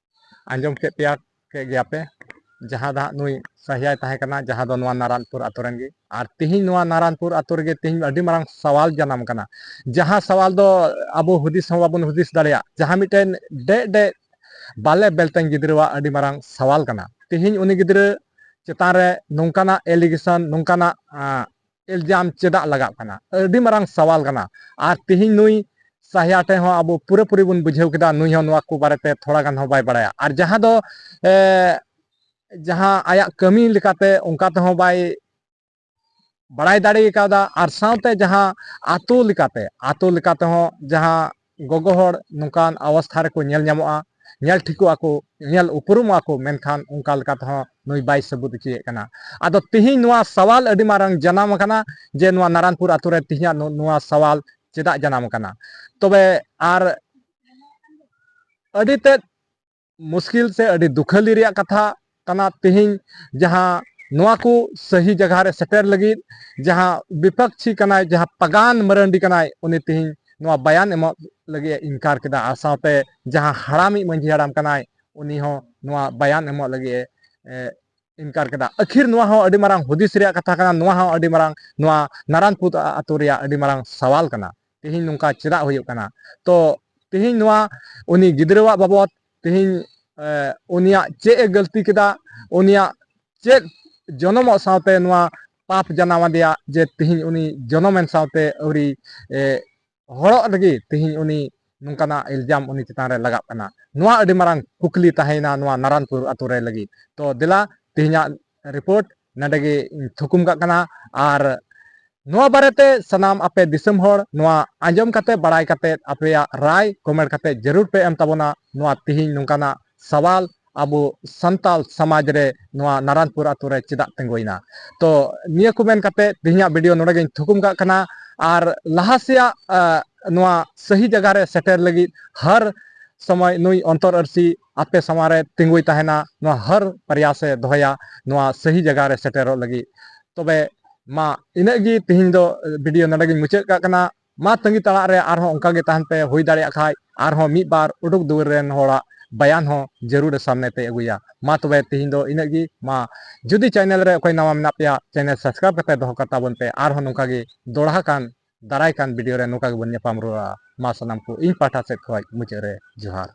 ᱟᱸᱡᱚᱢ ᱠᱮᱫ ᱯᱮᱭᱟ, ᱠᱮᱫ ᱜᱮᱭᱟ ᱯᱮ, ᱡᱟᱦᱟᱸ ᱫᱚ ᱦᱟᱸᱜ ᱱᱩᱭ ᱥᱟᱦᱭᱟᱭ ᱛᱟᱦᱮᱸ ᱠᱟᱱᱟ, ᱡᱟᱦᱟᱸ ᱫᱚ ᱱᱚᱣᱟ ᱱᱟᱨᱟᱱᱯᱩᱨ ᱟᱛᱳ ᱨᱮᱱ ᱜᱮ᱾ ᱟᱨ ᱛᱤᱦᱤᱧ ᱱᱚᱣᱟ ᱱᱟᱨᱟᱱᱯᱩᱨ ᱟᱛᱳ ᱨᱮᱜᱮ ᱛᱤᱦᱤᱧ ᱟᱹᱰᱤ ᱢᱟᱨᱟᱝ ᱥᱟᱣᱟᱞ ᱡᱟᱱᱟᱢ ᱠᱟᱱᱟ, ᱡᱟᱦᱟᱸ ᱥᱟᱣᱟᱞ ᱫᱚ ᱟᱵᱚ ᱦᱩᱫᱤᱥ ᱦᱚᱸ ᱵᱟᱵᱚᱱ ᱦᱩᱫᱤᱥ ᱫᱟᱲᱮᱭᱟᱜ᱾ ᱡᱟᱦᱟᱸ ᱢᱤᱫᱴᱮᱱ ᱰᱮᱡ ᱰᱮᱡ ᱵᱟᱞᱮ ᱵᱮᱞᱛᱮᱧ ᱜᱤᱫᱽᱨᱟᱹᱣᱟᱜ ᱟᱹᱰᱤ ᱢᱟᱨᱟᱝ ᱥᱟᱣᱟᱞ ᱠᱟᱱᱟ᱾ ᱛᱤᱦᱤᱧ ᱩᱱᱤ ᱜᱤᱫᱽᱨᱟᱹ ᱪᱮᱛᱟᱱ ᱨᱮ ᱱᱚᱝᱠᱟᱱᱟᱜ allegation, ᱱᱚᱝᱠᱟᱱᱟᱜ, ᱟᱸ, ᱤᱞᱡᱟᱢ ᱪᱮᱫᱟᱜ ᱞᱟᱜᱟᱜ ᱠᱟᱱᱟ? ᱟᱹᱰᱤ ᱢᱟᱨᱟᱝ ᱥᱟᱣᱟᱞ ᱠᱟᱱᱟ᱾ ᱟᱨ ᱛᱤᱦᱤᱧ ᱱᱩᱭ ᱥᱟᱦᱭᱟ ᱴᱷᱮᱱ ᱦᱚᱸ ᱟᱵᱚ ᱯᱩᱨᱟᱹᱯᱩᱨᱤ ᱵᱚᱱ ᱵᱩᱡᱷᱟᱹᱣ ᱠᱮᱫᱟ, ᱱᱩᱭ ᱦᱚᱸ ᱱᱚᱣᱟ ᱠᱚ ᱵᱟᱨᱮᱛᱮ ᱛᱷᱚᱲᱟ ᱜᱟᱱ ᱦᱚᱸ ᱵᱟᱭ ᱵᱟᱲᱟᱭᱟ᱾ ᱟᱨ ᱡᱟᱦᱟᱸ ᱫᱚ, ᱮ, ᱡᱟᱦᱟᱸ ᱟᱭᱟᱜ ᱠᱟᱹᱢᱤ ᱞᱮᱠᱟᱛᱮ ᱚᱱᱠᱟ ᱛᱮᱦᱚᱸ ᱵᱟᱭ ᱵᱟᱲᱟᱭ ᱫᱟᱲᱮ ᱠᱟᱣᱫᱟ, ᱟᱨ ᱥᱟᱶᱛᱮ ᱡᱟᱦᱟᱸ ᱟᱛᱳ ᱞᱮᱠᱟᱛᱮ, ᱟᱛᱳ ᱞᱮᱠᱟ ᱛᱮᱦᱚᱸ ᱡᱟᱦᱟᱸ ᱜᱚᱜᱚ ᱦᱚᱲ ᱱᱚᱝᱠᱟᱱ ᱚᱵᱚᱥᱛᱷᱟ ᱨᱮᱠᱚ ᱧᱮᱞ ᱧᱟᱢᱚᱜᱼᱟ, ᱧᱮᱞ ᱴᱷᱤᱠᱚᱜ ᱟᱠᱚ, ᱧᱮᱞ ᱩᱯᱨᱩᱢᱚᱜ ᱟᱠᱚ, ᱢᱮᱱᱠᱷᱟᱱ ᱚᱱᱠᱟ ᱞᱮᱠᱟ ᱛᱮᱦᱚᱸ ᱱᱩᱭ ᱵᱟᱭ ᱥᱟᱹᱵᱩᱛ ᱦᱚᱪᱚᱭᱮᱫ ᱠᱟᱱᱟ᱾ ᱟᱫᱚ ᱛᱤᱦᱤᱧ ᱱᱚᱣᱟ ᱥᱟᱣᱟᱞ ᱟᱹᱰᱤ ᱢᱟᱨᱟᱝ ᱡᱟᱱᱟᱢ ᱟᱠᱟᱱᱟ ᱡᱮ ᱱᱚᱣᱟ ᱱᱟᱨᱟᱱᱯᱩᱨ ᱟᱛᱳ ᱨᱮ ᱛᱤᱦᱤᱧᱟᱜ ᱱᱚ-, ᱱᱚᱣᱟ ᱥᱟᱣᱟᱞ ᱪᱮᱫᱟᱜ ᱡᱟᱱᱟᱢ ᱟᱠᱟᱱᱟ? ᱛᱚᱵᱮ ᱟᱨ ᱟᱹᱰᱤ ᱛᱮᱫ ᱢᱩᱥᱠᱤᱞ ᱥᱮ ᱟᱹᱰᱤ ᱫᱩᱠᱷᱟᱹᱞᱤ ᱨᱮᱭᱟᱜ ᱠᱟᱛᱷᱟ ᱠᱟᱱᱟ᱾ ᱛᱮᱦᱮᱧ ᱡᱟᱦᱟᱸ ᱱᱚᱣᱟ ᱠᱚ ᱥᱟᱹᱦᱤ ᱡᱟᱭᱜᱟ ᱨᱮ ᱥᱮᱴᱮᱨ ᱞᱟᱹᱜᱤᱫ ᱡᱟᱦᱟᱸ ᱵᱤᱯᱚᱠᱠᱷᱤ ᱠᱟᱱᱟᱭ, ᱡᱟᱦᱟᱸ ᱯᱟᱜᱟᱱ ᱢᱟᱨᱟᱱᱰᱤ ᱠᱟᱱᱟᱭ, ᱩᱱᱤ ᱛᱮᱦᱮᱧ ᱱᱚᱣᱟ ᱵᱟᱭᱟᱱ ᱮᱢᱚᱜ ᱞᱟᱹᱜᱤᱫ ᱮ ᱤᱱᱠᱟᱨ ᱠᱮᱫᱟ᱾ ᱟᱨ ᱥᱟᱶᱛᱮ ᱡᱟᱦᱟᱸ ᱦᱟᱲᱟᱢᱤᱡ ᱢᱟᱹᱡᱷᱤ ᱦᱟᱲᱟᱢ ᱠᱟᱱᱟᱭ, ᱩᱱᱤ ᱦᱚᱸ ᱱᱚᱣᱟ ᱵᱟᱭᱟᱱ ᱮᱢᱚᱜ ᱞᱟᱹᱜᱤᱫ ᱮ, ᱮ, ᱤᱱᱠᱟᱨ ᱠᱮᱫᱟ᱾ ᱟᱹᱠᱷᱤᱨ ᱱᱚᱣᱟ ᱦᱚᱸ ᱟᱹᱰᱤ ᱢᱟᱨᱟᱝ ᱦᱩᱫᱤᱥ ᱨᱮᱭᱟᱜ ᱠᱟᱛᱷᱟ ᱠᱟᱱᱟ᱾ ᱱᱚᱣᱟ ᱦᱚᱸ ᱟᱹᱰᱤ ᱢᱟᱨᱟᱝ ᱱᱚᱣᱟ ᱱᱟᱨᱟᱱᱯᱩᱨ ᱟᱛᱳ ᱨᱮᱭᱟᱜ ᱟᱹᱰᱤ ᱢᱟᱨᱟᱝ ᱥᱟᱣᱟᱞ ᱠᱟᱱᱟ᱾ ᱛᱮᱦᱮᱧ ᱱᱚᱝᱠᱟ ᱪᱮᱫᱟᱜ ᱦᱩᱭᱩᱜ ᱠᱟᱱᱟ? ᱛᱚ ᱛᱮᱦᱮᱧ ᱱᱚᱣᱟ ᱩᱱᱤ ᱜᱤᱫᱽᱨᱟᱹᱣᱟᱜ ᱵᱟᱵᱚᱫ ᱛᱮᱦᱮᱧ, ᱮ, ᱩᱱᱤᱭᱟᱜ ᱪᱮᱫ ᱮ ᱜᱟᱹᱞᱛᱤ ᱠᱮᱫᱟ, ᱩᱱᱤᱭᱟᱜ ᱪᱮᱫ ᱡᱚᱱᱚᱢᱚᱜ ᱥᱟᱶᱛᱮ ᱱᱚᱣᱟ ᱯᱟᱯ ᱡᱟᱱᱟᱢ ᱟᱫᱮᱭᱟ ᱡᱮ ᱛᱮᱦᱮᱧ ᱩᱱᱤ ᱡᱚᱱᱚᱢᱮᱱ ᱥᱟᱶᱛᱮ ᱟᱹᱣᱨᱤ, ᱮ, ᱦᱚᱲᱚᱜ ᱞᱟᱹᱜᱤᱫ ᱛᱮᱦᱮᱧ ᱩᱱᱤ ᱱᱚᱝᱠᱟᱱᱟᱜ ᱤᱞᱡᱟᱢ ᱩᱱᱤ ᱪᱮᱛᱟᱱ ᱨᱮ ᱞᱟᱜᱟᱜ ᱠᱟᱱᱟ᱾ ᱱᱚᱣᱟ ᱟᱹᱰᱤ ᱢᱟᱨᱟᱝ ᱠᱩᱠᱞᱤ ᱛᱟᱦᱮᱸᱭᱮᱱᱟ ᱱᱚᱣᱟ ᱱᱟᱨᱟᱱᱯᱩᱨ ᱟᱛᱳ ᱨᱮ ᱞᱟᱹᱜᱤᱫ᱾ ᱛᱚ ᱫᱮᱞᱟ, ᱛᱮᱦᱮᱧᱟᱜ ᱨᱤᱯᱳᱨᱴ ᱱᱚᱰᱮ ᱜᱮ ᱤᱧ ᱛᱷᱩᱠᱩᱢ ᱠᱟᱜ ᱠᱟᱱᱟ᱾ ᱟᱨ ᱱᱚᱣᱟ ᱵᱟᱨᱮᱛᱮ ᱥᱟᱱᱟᱢ ᱟᱯᱮ ᱫᱤᱥᱚᱢ ᱦᱚᱲ ᱱᱚᱣᱟ ᱟᱸᱡᱚᱢ ᱠᱟᱛᱮ, ᱵᱟᱲᱟᱭ ᱠᱟᱛᱮ, ᱟᱯᱮᱭᱟᱜ ᱨᱟᱭ comment ᱠᱟᱛᱮ ᱡᱟᱹᱨᱩᱲ ᱯᱮ ᱮᱢ ᱛᱟᱵᱚᱱᱟ᱾ ᱱᱚᱣᱟ ᱛᱤᱦᱤᱧ ᱱᱚᱝᱠᱟᱱᱟᱜ ᱥᱟᱣᱟᱞ ᱟᱵᱚ ᱥᱟᱱᱛᱟᱞ ᱥᱚᱢᱟᱡᱽ ᱨᱮ ᱱᱚᱣᱟ ᱱᱟᱨᱟᱱᱯᱩᱨ ᱟᱛᱳ ᱨᱮ ᱪᱮᱫᱟᱜ ᱛᱤᱸᱜᱩᱭᱮᱱᱟ᱾ ᱛᱚ ᱱᱤᱭᱟᱹ ᱠᱚ ᱢᱮᱱ ᱠᱟᱛᱮ ᱛᱤᱦᱤᱧᱟᱜ video ᱱᱚᱰᱮ ᱜᱤᱧ ᱛᱷᱩᱠᱩᱢ ᱠᱟᱜ ᱠᱟᱱᱟ᱾ ᱟᱨ ᱞᱟᱦᱟ ᱥᱮᱭᱟᱜ, ᱟ, ᱱᱚᱣᱟ ᱥᱟᱹᱦᱤ ᱡᱟᱭᱜᱟ ᱨᱮ ᱥᱮᱴᱮᱨ ᱞᱟᱹᱜᱤᱫ ᱦᱟᱨ ᱥᱚᱢᱚᱭ ᱱᱩᱭ ᱚᱱᱛᱚᱨ ᱟᱹᱨᱥᱤ ᱟᱯᱮ ᱥᱟᱢᱟᱝ ᱨᱮ ᱛᱤᱸᱜᱩᱭ ᱛᱟᱦᱮᱱᱟ, ᱱᱚᱣᱟ ᱦᱟᱨ ᱯᱨᱚᱭᱟᱥ ᱮ ᱫᱚᱦᱚᱭᱟ ᱱᱚᱣᱟ ᱥᱟᱹᱦᱤ ᱡᱟᱭᱜᱟ ᱨᱮ ᱥᱮᱴᱮᱨᱚᱜ ᱞᱟᱹᱜᱤᱫ᱾ ᱛᱚᱵᱮ ᱢᱟ ᱤᱱᱟᱹᱜ ᱜᱮ, ᱛᱤᱦᱤᱧ ᱫᱚ video ᱱᱚᱰᱮ ᱜᱤᱧ ᱢᱩᱪᱟᱹᱫ ᱠᱟᱜ ᱠᱟᱱᱟ᱾ ᱢᱟ ᱛᱟᱺᱜᱤ ᱛᱟᱲᱟᱜ ᱨᱮ ᱟᱨᱦᱚᱸ ᱚᱱᱠᱟ ᱜᱮ ᱛᱟᱦᱮᱱ ᱯᱮ, ᱦᱩᱭ ᱫᱟᱲᱮᱭᱟᱜ ᱠᱷᱟᱡ ᱟᱨᱦᱚᱸ ᱢᱤᱫ ᱵᱟᱨ ᱩᱰᱩᱠ ᱫᱩᱣᱟᱹᱨ ᱨᱮᱱ ᱦᱚᱲᱟᱜ ᱵᱟᱭᱟᱱ ᱦᱚᱸ ᱡᱟᱹᱨᱩᱲ ᱮ ᱥᱟᱢᱱᱮ ᱛᱮ ᱟᱹᱜᱩᱭᱟ᱾ ᱢᱟ ᱛᱚᱵᱮ ᱛᱤᱦᱤᱧ ᱫᱚ ᱤᱱᱟᱹᱜ ᱜᱮ᱾ ᱢᱟ ᱡᱩᱫᱤ channel ᱨᱮ ᱚᱠᱚᱭ ᱱᱟᱣᱟ ᱢᱮᱱᱟᱜ ᱯᱮᱭᱟ, channel subscribe ᱠᱟᱛᱮ ᱫᱚᱦᱚ ᱠᱟᱛᱟ ᱵᱚᱱ ᱯᱮ᱾ ᱟᱨᱦᱚᱸ ᱱᱚᱝᱠᱟ ᱜᱮ ᱫᱚᱲᱦᱟ ᱠᱟᱱ, ᱫᱟᱨᱟᱭ ᱠᱟᱱ video ᱨᱮ ᱱᱚᱝᱠᱟ ᱜᱮᱵᱚᱱ ᱧᱟᱯᱟᱢ ᱨᱩᱣᱟᱹᱲᱟ᱾ ᱢᱟ ᱥᱟᱱᱟᱢ ᱠᱚ ᱤᱧ ᱯᱟᱦᱴᱟ ᱥᱮᱫ ᱠᱷᱚᱱ ᱢᱩᱪᱟᱹᱫ ᱨᱮ ᱡᱚᱦᱟᱨ᱾